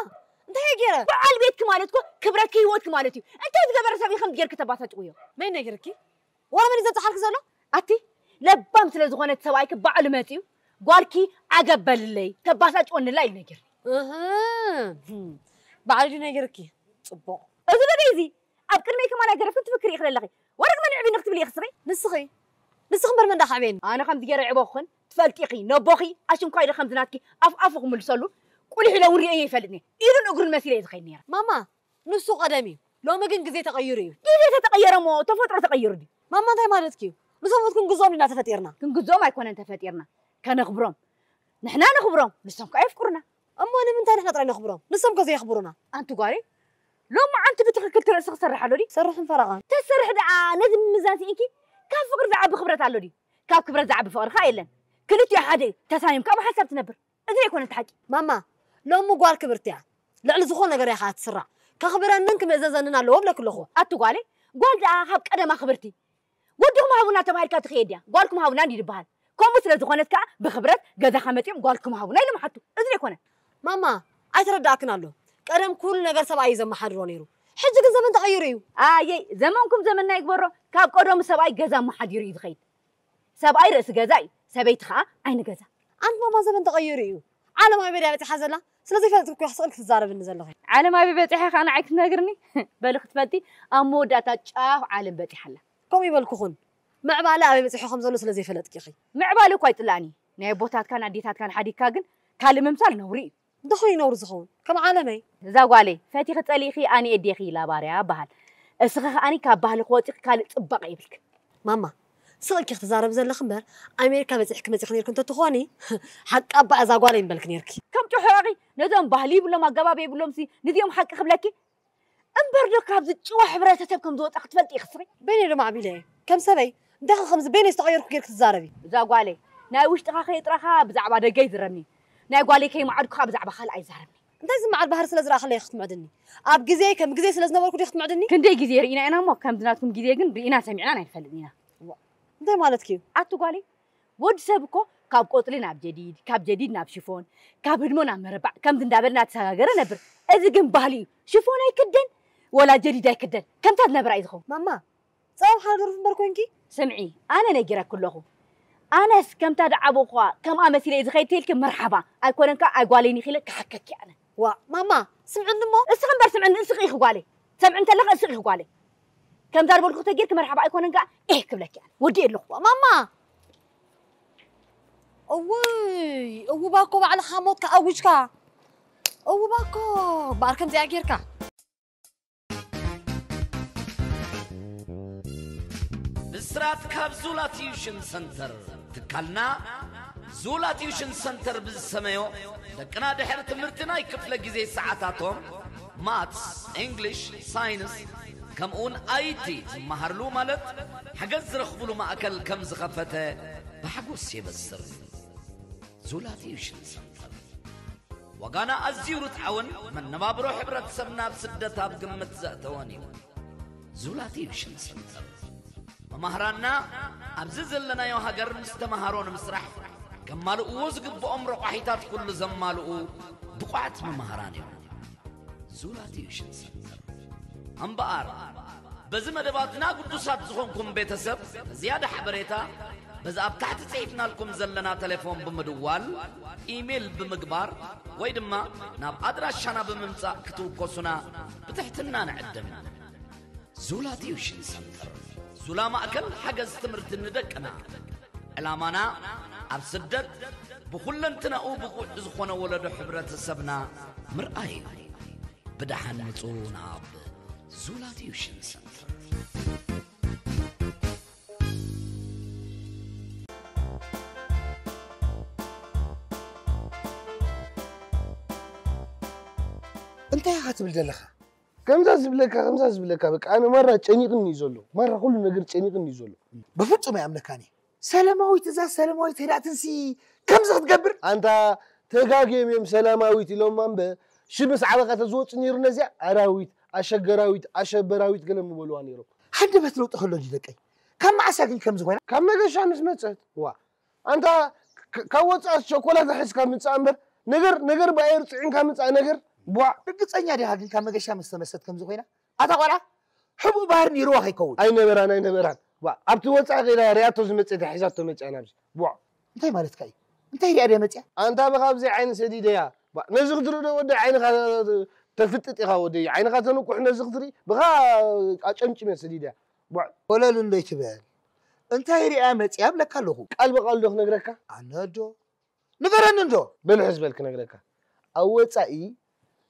እንታይ እየ ገይረ? በዓል ቤትኪ ማለት እኮ ክብረትኪ ህይወትኪ ማለት እዩ። እንታይ ዝገበረ ሰብ እዩ ከምዚ ጌርኪ ተባሳጭውዮ? መን ነጊርኪ? ወረ መን እዩ ዘብፅሓልኪ ዘሎ? ኣቲ ለባም ስለ ዝኾነት ሰብኣይኪ ባዕሉ መፂኡ ጓልኪ ዓገብ በልለይ ተባሳጭወንላ ኢሉ ነጊር። እህ፣ ባዕሉ ድዩ ነጊርኪ? ፅቡቕ። እዚ ዶ እዚ ኣብ ቅድመይ ከማን ኣይገረፍክን ትፍክሪ ኢኺ ዘለኺ። ወርቂ መን ዕብኒ ክትብሊ ኢኺ ስኺ? ንስኺ ንስኺ እምበር መን ዳኸዕብየኒ? ኣነ ከምዚ ገይረ ይዕበኹኽን ትፈልጢ ኢኺ። ነቦኺ ኣሽንኳይ ዶ ከምዚ ናትኪ ኣፍ ኣፉ ክምልሰሉ ቁሊሕ ኢለ እውን ርእየ ይፈልጥኒ። ኢዱን እግሩን መሲለ እየ ዝኸይድ ነይረ። ማማ፣ ንሱ ቀደም እዩ። ሎሚ ግን ግዜ ተቐይሩ እዩ። ግዜ ተተቐየረ እሞ ተፈጥሮ ተቐይሩ ድዩ? ማማ፣ እንታይ ማለትኪ እዩ? ንሰብኡት ክንግዝኦም ኢና ተፈጢርና። ክንግዝኦም ኣይኮነን ተፈጢርና፣ ከነኽብሮም። ንሕና ነኽብሮም፣ ንሶም ከኣ የፍቅሩና። እሞ ንምንታይ ንሕና ጥራይ ነኽብሮም? ንሶም ከ ዘየኽብሩና? ኣንቲ ጓለይ፣ ሎሚ ዓንቲ ብትኽክል ትርእሲ ክሰርሕ ኣሎ ድዩ? ሰርሕን ፈረቓን። ተሰርሕ ደኣ ነዚ ምምዛን ስኢንኪ? ካብ ፍቕሪ ዝዓቢ ክብረት ኣሎ ድዩ? ካብ ክብረት ዝዓቢ ፍቕሪ ከኣ የለን። ክልቲኡ ሓደ እዩ። ተሳሚምካ ብሓንሳብ ትነብር። እዚ ኣይኮነን እቲ ሓቂ። ማማ፣ ሎሚ ጓል ክብርቲ እያ። ልዕሊ ዝኾነ ነገር እያ ከኣ ትስራዕ። ከኽብረንን ክምእዘዘንን ኣለዎ እብለኪ ኣለኹ። ኣቲ ጓለይ፣ ጓል ደኣ ካብ ቀደማ ክብርቲ። ወድኹም ሃቡና ተባሂልካ ትኸየድ እያ። ጓልኩም ሃቡና እንዲ ዝበሃል። ከምኡ ስለ ዝኾነት ከኣ ብኽብረት ገዛኻ መጺኦም ጓልኩም ሃቡና ኢሎም ሓቱ። እዚ ዶ ኣይኮነን? ማማ፣ ኣይተረዳእክን ኣሎ። ቀደም ኩሉ ነገር ሰብኣይ እዩ ዘመሓድሮ ነይሩ። ሕጂ ግን ዘመን ተቐይሩ እዩ። ኣየይ፣ ዘመንኩም ዘመንና ይግበሮ። ካብ ቀደሙ ሰብኣይ ገዛ ኣመሓዲሩ እዩ ዝኸይድ። ሰብኣይ ርእሲ ገዛ እዩ፣ ሰበይቲ ኸኣ ዓይኒ ገዛ። ኣንቲ ማማ፣ ዘመን ተቐይሩ እዩ። ዓለም ኣበይ ድያ በጺሓ ዘላ? ስለ ዘይፈለጥኩ እኮ ኢኺ ስቕ ኢልኪ ትዛረብኒ ዘለኺ። ዓለም ኣበይ በጺሓ ኸኣ ንዓይ ክትነግርኒ? በሊ ክትፈልጢ ኣብ መወዳእታ ጫፍ ዓለም በጺሓ ኣላ። ከምኡ ይበልኩኹን። ምዕባለ ኣበይ በጺሑ ከም ዘሎ ስለ ዘይፈለጥኪ ኢኺ። ምዕባለ እኳ ኣይጽላእን እዩ። ናይ ኣቦታትካን ኣዴታትካን ሓዲግካ ግን ካልእ ምምሳል ነውሪ እዩ። እንታይ ኮይኑ ነውሪ ዝኸውን? ከም ዓለመይ። እዛ ጓለይ፣ ፈቲኺ ጸሊእኺ ኣነ ኤዴኺ ኢላ ባርያ በሃል። እስኺ ከኣኒ ካብ ባህልኺ ወጺኺ ካልእ ጽባቐ የብልክን። ማማ፣ ስቕ ኢልኪ ክትዛረቢ ዘለኺ እምበር፣ ኣሜሪካ በጺሕኪ መጺኺ ነይርኪ እንተትኾኒ፣ ሓቂ ኣባ እዛ ጓለይ ምበልኪ ነይርኪ። ከም ጭሑቕ ኢኺ፣ ነዞም ባህሊ ይብሎም ኣገባብ የብሎምሲ፣ ንዚኦም ሓቂ ክብለኪ? እምበር ዶ ካብዚ ጭዋ ሕብረተሰብ ከም ዝወጻ ክትፈልጢ ኢኺ ስኺ? በይነይ ዶ ማዕቢለ እየ? ከም ሰበይ፣ እንታይ ከምዚ በይነይ ዝተቐየርኩ ጌርኪ ትዛረቢ? እዛ ጓለይ፣ ናይ ውሽጥኻ ከየጥራኻ ብዛዕባ ደገ ይዝረብኒ። ናይ ጓለይ ከይመዓድኩኻ ብዛዕባ ካልእ ኣይዛረብኒ። እንታይ ዝመዓድ ባህሪ ስለ ዝረኣኽለይ ኢኺ ክትምዕድኒ? ኣብ ግዜይ ከም ግዜይ ስለ ዝነበርኩ ዲኺ ክትምዕድኒ? ክንደይ ግዜ ርኢና ኢና እሞ፣ ከምዚ ናትኩም ግዜ ግን ርኢናን ሰሚዕናን ኣይንፈልጥን ኢና። እዋ፣ እንታይ ማለትኪ እዩ? ኣቲ ጓለይ፣ ወዲ ሰብ እኮ ካብ ቆጽሊ ናብ ጀዲድ፣ ካብ ጀዲድ ናብ ሽፎን፣ ካብ ህድሞ ናብ መረባዕ፣ ከምዚ እንዳበለ እናተሰጋገረ ነብር። እዚ ግን ባህሊ እዩ። ሽፎን ኣይክደን፣ ወላ ጀዲድ ኣይክደን። ከምታ ዝነበራ እዩ ዝኸውን። ማማ፣ ጸባብ ሓደ ደርፊ እምበር ኮንኪ? ስምዒ፣ ኣነ ነጊረኪ ኣለኹ። ኣነስ ከምታ ዝዓበኹዋ ከምኣ መሲለ እየ ዝኸይድ ተይልኪ መርሓባ። ኣይኮነን ከኣ ኣይጓለይን ኢኺ ኢለ ክሓከኪ ኣነ። ዋ፣ ማማ፣ ስምዕኒ እሞ። እስኺ እምበር ስምዕኒ፣ እስኺ ኢኺ ጓለይ። ሰምዒ እንተለኺ እስኺ ኢኺ ጓለይ። ከምዛ ዝበልኩ ተጌርኪ መርሓባ ኣይኮነን ከኣ፣ ኤህ ክብለኪ ኣነ። ወዲ ኣለኹ። ዋ፣ ማማ! እውይ፣ እውባ እኮ ባዕልኻ ሞትካ ኣዊጅካ። እውባ እኮ፣ በኣር ከምዚኣ ጌርካ። ብስራት ካብ ዙላ ቲዩሽን ሰንተር። ትካልና ዙላ ቲዩሽን ሰንተር ብዝሰመዮ፣ ደቅና ድሕሪ ትምህርቲ ናይ ክፍለ ግዜ ሰዓታቶም ማትስ፣ እንግሊሽ፣ ሳይንስ፣ ከምኡውን ኣይቲ ዝመሃርሉ ማለት ሓገዝ ዝረኽብሉ ማእከል ከም ዝኸፈተ ብሓጎስ የበስር። ዙላ ቲዩሽን ሰንተር። ዋጋና ኣዝዩ ርትዓውን መነባብሮ ሕብረተሰብና ኣብ ስደት ኣብ ግምት ዘእተወን እዩ። ዙላ ቲዩሽን ሰንተር። መማህራንና ኣብዚ ዘለናዮ ሃገር ምስ ተመሃሮ ንምስራሕ ከማልእዎ ዝግብኦም ረቋሒታት ኩሉ ዘማልኡ ብቑዓት መማህራን እዮም። ዙላ ቲዩሽን ሰንተር። እምበኣር፣ በዚ መደባትና ግዱሳት ዝኾንኩም ቤተሰብ፣ ንዝያዳ ሓበሬታ፣ በዚ ኣብ ታሕቲ ጽሒፍናልኩም ዘለና ቴሌፎን ብምድዋል፣ ኢሜይል ብምግባር፣ ወይ ድማ ናብ ኣድራሻና ብምምጻእ ክትውከሱና ብትሕትና ንዕድም። ዙላ ቲዩሽን ሰንተር። ዙላ ማእከል ሓገዝ ትምህርቲ ንደቅና። ዕላማና ኣብ ስደት ብኹለንትናኡ ብቑዕ ዝኾነ ወለዶ ሕብረተሰብና ምርኣይ እዩ። ብደሓን ምጹ ናብ ዙላ ቲዩሽን ሰንተር። እንታይ ኢኻ ትብል ዘለኻ? ከምዛ ዝብለካ፣ ከምዛ ዝብለካ፣ በቃ ኣነ ማራ ጨኒቕኒ እዩ ዘሎ። ማራ ኩሉ ነገር ጨኒቕኒ እዩ ዘሎ። በፍጹም ኣይኣምነካን እየ። ሰላማዊት፣ እዛ ሰላማዊት ሄዳትንሲ ከምዚ ክትገብር? ኣንታ ተጋግዮም እዮም ሰላማዊት ኢሎማ እምበር፣ ሽምስ ዓበኻ ተዝወጹ ነይሩ ነዚኣ ኣራዊት፣ ኣሸገራዊት፣ ኣሸበራዊት ገለ ምበልዋ ነይሮም። ሃንደበት ለውጢ ከሎ ድዩ ደቀይ? ካብ መዓስ ግን ከምዚ ኮይና? ካብ መገሻ ምስ መጸት። ዋ፣ ኣንታ ክ- ካብ ወፃእ ሸኮላታ ሒዝካ ምፃእ እምበር፣ ነገር ነገር ብኣየር ፅዒንካ ምፃእ ነገር። ቧዕ። ርግፀኛ ዲኻ ግን ካብ መገሻ ምስ ተመሰት ከምዚ ኮይና? ኣታ ቆልዓ ሕቡእ ባህሪ ነይርዋ ከይከውን። ኣይነበራን ኣይነበራን። ቧዕ። ኣብቲ ወፃእ ከይዳ ሪኣቶ ዝመፀት ሒዛቶ መፅያ ናብዚ። ቧዕ። እንታይ ማለትካ እዩ? እንታይ ሪኣ ድያ መፅያ? ኣንታ ብኻብዚ ዓይኒ ሰዲደያ። ቧዕ። ነዚ ክትርኢ ዶ ወዲ ዓይንኻ ተፍጥጥ ኢኻ ወደይ። ዓይንኻ ተንቁሕ ነዚ ክትርኢ ብኻ ኣጨምጭመ ሰዲደያ። ቧዕ። ኮለል እንዶ ይትበል። እንታይ ሪኣ መፅያ ብለካ ኣለኹ። ቃል ብቃል ዶ ክነግረካ? ኣነ ዶ ንገረኒ እንዶ። በል ሕዝ በል ክነግረካ። ኣብ ወፃኢ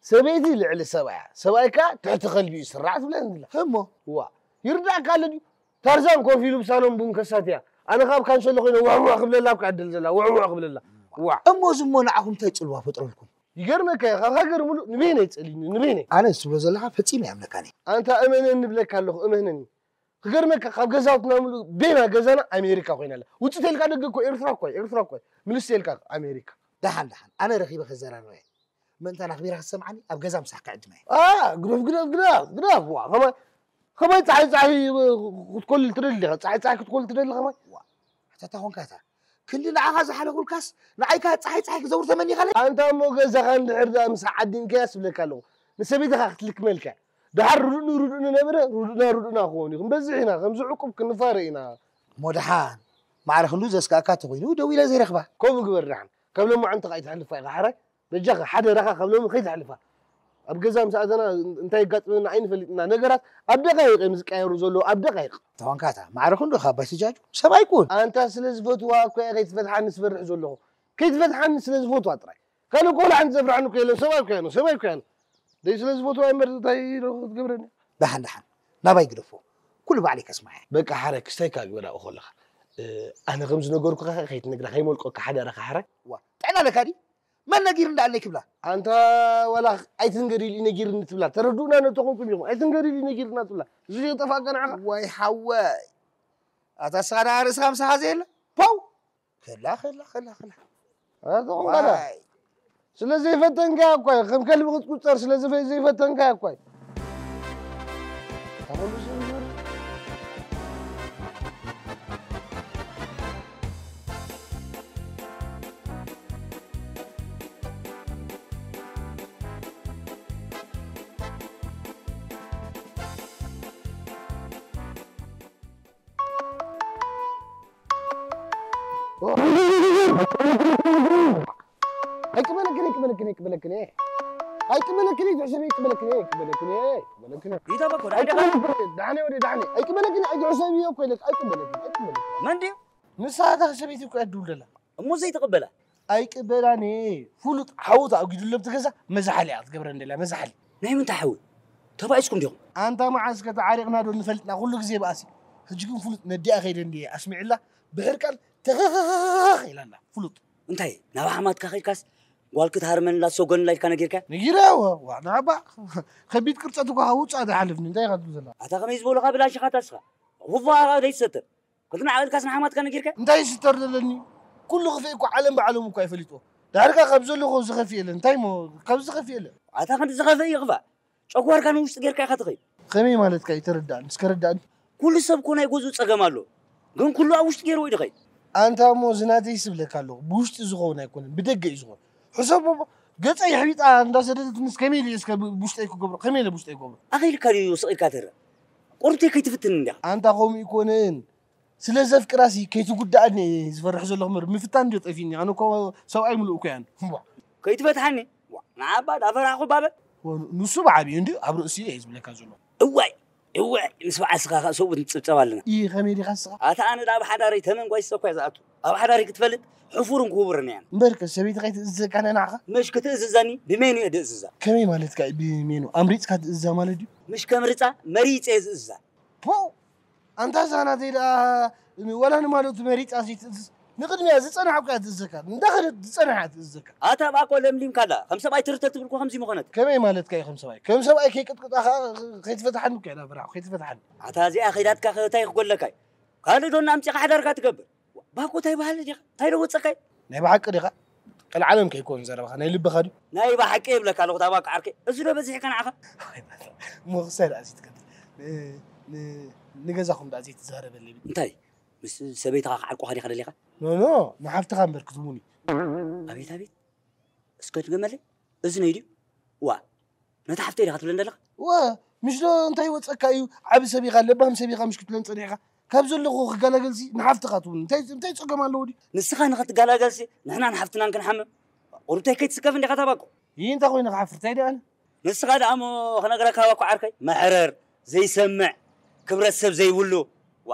ሰበይቲ ልዕሊ ሰብኣያ፣ ሰብኣይ ከኣ ትሕቲ ከልቢ እዩ ስራዕ ትብለኒ ኣላ። እሞ? ዋ፣ ይርዳእካ ኣሎ ድዩ? ታርዛን ኮፍ ኢሉ ብሳሎን ቡን ከሳትያ፣ ኣነ ካብ ካንሰሎ ኮይነ ውሕውሕ ክብለላ ኣብካ ዕድል ዘላ፣ ውሕውሕ ክብለላ። ዋ። እሞ ዝሞ ንዓኹም እንታይ ጽልዋ ፈጥረልኩም? ይገርመካ እዩ፣ ካብ ሃገር ሙሉእ ንበይነይ ጸሊኒ፣ ንበይነይ። ኣነ ዝብሎ ዘለኻ ፈጺመ ኣይኣምነካን እየ። ኣንታ እመነኒ እብለካ ኣለኹ፣ እመነኒ። ክገርመካ፣ ካብ ገዛውትና ሙሉእ ቤና ገዛና ኣሜሪካ ኮይና ኣላ። ውጽእ ተልካ ደገ እኮ ኤርትራ እኮ እዩ፣ ኤርትራ እኮ እዩ። ምልስ ተልካ ኣሜሪካ። ደሓን ደሓን፣ ኣነ ረኺበ ከዘራርበ እየ። ምእንታን ኣኽቢራ ክትሰምዓኒ ኣብ ገዛ ምሳሕ ክዕድማ እየ። ኣ፣ ግደፍ፣ ግደፍ፣ ግደፍ፣ ግደፍ። ዋ፣ ከማይ፣ ከማይ ጸሓይ፣ ጸሓይ ክትኮልል ትደሊ ዲኻ? ጸሓይ፣ ጸሓይ ክትኮልል ትደሊ ከማይ? ዋ፣ ኣታ እንታይ ኾንካ እታ? ክንዲ ንዓኻ ዝሓለኹልካስ ንዓይ ከኣ ጸሓይ፣ ጸሓይ ክዘውር ተመኒኻለይ? ኣንታ እሞ ገዛኻ እንድሕር ደኣ ምስ ዓዲምካያ ስብለካ ኣለኹ። ንሰበይትኻ ክትልክመልካ። ደሓር ርዱእኒ ርዱእኒ ነበረ፣ ርዱእና ርዱእና ክኸውን እዩ። ክንበዝሕ ኢና፣ ከምዚ ዕቁብ ክንፋረ ኢና። እሞ ደሓን፣ ማዕረ ክንዱ ዘስጋእካ እንተኾይኑ ደዊለ ዘይረኽባ። ከምኡ ግበር ደሓን። ካብ ሎማዓንቲ ከኣ ኣይተሕልፋ ኢኻ ሓራይ። በጃኻ ሓደራኻ ካብ ሎሚ ከይተሕልፋ። ኣብ ገዛ ምስ ኣተና እንታይ የጋጥመና ኣይንፈልጥና። ነገራት ኣብ ደቃይቕ እዮም ዝቀያየሩ ዘለዉ፣ ኣብ ደቃይቕ። ተኾንካ እታ ማዕረ ክንዱ ካብ ኣባይ ትጃጁ፣ ሰብኣይ ኩን። ኣንታ ስለ ዝፈትዋ እኮ እየ ከይትፈትሓኒ ዝፈርሕ ዘለኹ። ከይትፈትሓኒ ስለ ዝፈትዋ ጥራይ። ካልእ እኮ ወላ ሓንቲ ዘፍርሓኒ እኮ የለን፣ ሰብኣይ እኮ እየ፣ ሰብኣይ እኮ እየ። ደይ ስለ ዝፈትዋ እምበር እንታይ ኢሉ ክትገብረኒ? ደሓን፣ ደሓን። ናባይ ግደፎ። ኩሉ ባዕለይ ከስምዓ እየ። በቃ ሓረ፣ ክስታይ ካብ ይወዳቑ ከለኻ። እ፣ ኣነ ከም ዝነገርኩኻ ከይትነግራ፣ ከይመልቆካ ሓደራኻ ሓረ። ዋ፣ ጥዕና ኣለካ ድዩ? መን ነጊርኒ ደኣ ኣለይ ክብላ? ኣንታ ዋላ ኣይትንገር ኢሉ ነጊርኒ ትብላ። ተረድኡና ነተኾንኩም ኢኹም። ኣይትንገር ኢሉ ነጊርና ትብላ። እዚ የጠፋእካ ንዓኻ። ዋይ ሓወይ። ኣታ እስኻ ደኣ ርእስኻ ምሳኻ ዘየለ? ፓው! ከላ፣ ከላ፣ ከላ፣ ከላ። ኣታ ኾንካ ደኣ። ዋይ። ስለ ዘይፈተንካያ እኮ እዩ። ከም ከልቢ ክትቁጸር ስለ ዝፈ-፣ ዘይፈተንካያ እኮ እዩ። ኣበሉ ዝንበር። ኣይቅበለክን፣ ኣይቅበለክን፣ ኣይቅበለክን። ኣይቅበለክን፣ ኣይትሕሰቢ፣ ኣይቅበለክን፣ ኣይቅበለክን፣ ኣይቅበለክን። ይተበኮ፣ ደሓን ዲኻ? ኣይቅበለክን፣ ደሓን ወደ ደሓን። ኣይቅበለክን፣ ኣይትሕሰቢ እኮ ኢለክ፣ ኣይቅበለክን፣ ኣይቅበለክን። መን ድዩ? ንሳ እታ ሰበይቲ እኮ እያ ትድውል ዘላ። እሞ ዘይትቕበላ? ኣይቅበላን እየ። ፍሉጥ ሓዊ ተኣጒዱሉ ኣብቲ ገዛ፣ መዝሓሊ እያ ክትገብረኒ ደላ፣ መዝሓሊ። ናይ ምንታይ ሓዊ? ተባኢስኩም ዲኹም? ኣንታ መዓስ ከ ተዓሪቕና ዶ ንፈልጥና? ኩሉ ግዜ በኣሲ። ሕጂ ግን ፍሉጥ ነዲኣ ከይደ እንድየ ኣስሚዕላ፣ ብሕርቃን ተኸኸኸኸ ኢላ ኣላ። ፍሉጥ። እንታይ? ናብ ሓማትካ ከይድካስ ጓል ክትሃርመንላ ትሰጎንላ ኢልካ ነጊርካ? ነጊረያ፣ ዋ፣ ዋ፣ ንዓባ ከቢድ ቅርጸት እኳ ካብ ውጻእ ትሓልፍኒ። እንታይ ኢኻ ትብል ዘለኻ? ኣታ ከመይ ዝበሉኻ ብላሽ ኢኻ ታስኻ? ኹፋ ደይትሰትር። ክልተ መዓበልካስ ንሓማትካ ነጊርካ? እንታይ ይስተር ዘለኒ? ኩሉ ክፍእ እኮ ዓለም ብዓለሙ እኮ ኣይፈሊጥዎ። ዳርጋ ካብ ዘለኹ ዝኸፍእ የለን። እንታይ እሞ ካብ ዝኸፍእ የለን። ኣታ ክንዲ ዝኸፍእ ይኽፋእ። ጨጓርካ ንውሽጢ ጌርካ ኢኻ ትኸይድ። ከመይ ማለትካ እዩ? ተረዳእኒ፣ እስከ ረዳእኒ። ኩሉ ሰብ እኮ ናይ ገዝኡ ጸገም ኣሎ። ግን ኩሉ ኣብ ውሽጢ ገይርዎ እዩ ድኸይድ። ኣንታ እሞ እዚ ናተይ ስብለካ ኣለኹ። ብውሽጢ ዝኸውን ኣይኮነን፣ ብደገ እዩ ዝኸውን። ሕሰቦ እሞ ገጸይ ኣሕቢጣ እንዳሰደደትንስ ከመይ ኢለ እስከ ብ-፣ ብውሽጠይ ክገብሮ? ከመይ ኢለ ብውሽጠይ ክገብሮ? ኣኺልካ ድዩ ስቕ ኢልካ ትርእ? ቁርብተይ ከይትፍትን እንዲኻ። ኣንታ ከምኡ ኣይኮነን። ስለ ዘፍቅራሲ ከይትጉዳእኒ እየ ዝፈርሕ ዘለኹ እምበር ምፍታን እንድዮ ጠፊኒ። ኣነ እኮ ሰብኣይ ምሉእ እኮ እየ ኣነ። እምቧ። ከይትፈትሓኒ? ዋ፣ ንዓባ ዳፈራኹ ባበ። ወ-፣ ንሱ ብዓብዩ እንድዩ ኣብ ርእሲ እየ ዝብለካ ዘለኹ። እዋይ፣ እዋይ፣ ምስ በዓል ስኻ ኸኣ ሰብኡት ንጽብጸብ ኣለና። ኢ፣ ኸመይ ዲኻ ስኻ? ኣታ ኣነ ደኣ ኣብ ሓዳረይ ተመን ጓይሰ እኮ እየ ዝኣቱ። ኣብ ሓዳረይ ክትፈልጥ ሕፉርን ክቡርን እየ ኣነ። እምበርከ ሰበይቲ ከይትእዝዘካ ንዓኻ? ምሽ ክትእዝዘኒ ብመን እየ ድእዝዛ? ከመይ ማለትካ እዩ ብሜኑ? ኣምሪጽካ ትእዝዛ ማለት ድዩ? ምሽ ከምርጻ መሪጸ እየ ዝእዝዛ። ፖው! ኣንታ እዛ ናተይ ደኣ ወላ ንማለቱ መሪጻ ዘይትእዝዝ። ንቕድሚያ ዝጸናሕኩ እያ ትእዝዘካ። እንዳኸደት ዝጸንሓ እያ ትእዝዘካ። ኣታ ብኣኮ ለምሊምካ ኣላ። ከም ሰብኣይ ትርተ ትብል እኮ ከምዚ ምኾነት። ከመይ ማለትካ እዩ ከም ሰብኣይ? ከም ሰብኣይ ከይቅጥቅጣ ኸኣ ከይትፈትሓኒ እኮ እያ ናብራኹ፣ ከይትፈትሓኒ። ኣታ እዚኣ ከይዳትካ ከ እንታይ ክጎለካ እዩ? ካልእ ዶ እናምጺኻ ሓዳርካ ትገብር? ባኮ እንታይ በሃሊ ዲኻ? እንታይ ዶ ወጸካ እዩ? ናይ ብሓቂ ዲኻ? ቀልዓለም ከይኮን ዘረባኻ ናይ ልብኻ ድዩ? ናይ ብሓቂ ይብለካ ኣለኹ፣ እታ ባኮ ዓርከይ። እዚ ዶ በዚሕካ ንዓኻ? እሞ ክሳይ ደኣ ዘይትቀትል። ን-፣ ን-፣ ንገዛኹም ደኣ ዘይትዛረበለይ። እንታይ? ምስ ሰበይትኻ ክዓርቁኻ ዲኻ ደሊኻ? ኖ ኖ፣ ንሓፍትኻ እምበር ክትቡኒ። ኣቤት ኣቤት፣ እስከ ድገመለይ። እዚ ነይ ድዩ? ዋ፣ ነታ ሓፍተይ ዲኻ ትብለን ዘለኻ? ዋ፣ ምሽ ዶ እንታይ ወጸካ እዩ? ዓቢ ሰብ ኢኻ፣ ለባም ሰብ ኢኻ፣ ምሽ ክትብለን ጸኒሕካ። ካብ ዘለኹ ክገላገልሲ ንሓፍትኻ ትቡኒ። እንታይ እንታይ ጸገም ኣለዎ ድዩ? ንስኻ ንኽትገላገልሲ ንሕናን ሓፍትናን ክንሓምም? ቁሩብተይ ከይትስከፍ እንዲኻ ታባኮ። ይህ እንታይ ኮይኑ ክሓፍር? እንታይ ደኣ ኣነ? ንስኻ ደኣ እሞ ክነግረካ ባኮ ዓርከይ፣ መሕረር፣ ዘይሰምዕ፣ ክብረት ሰብ ዘይብሉ። ዋ፣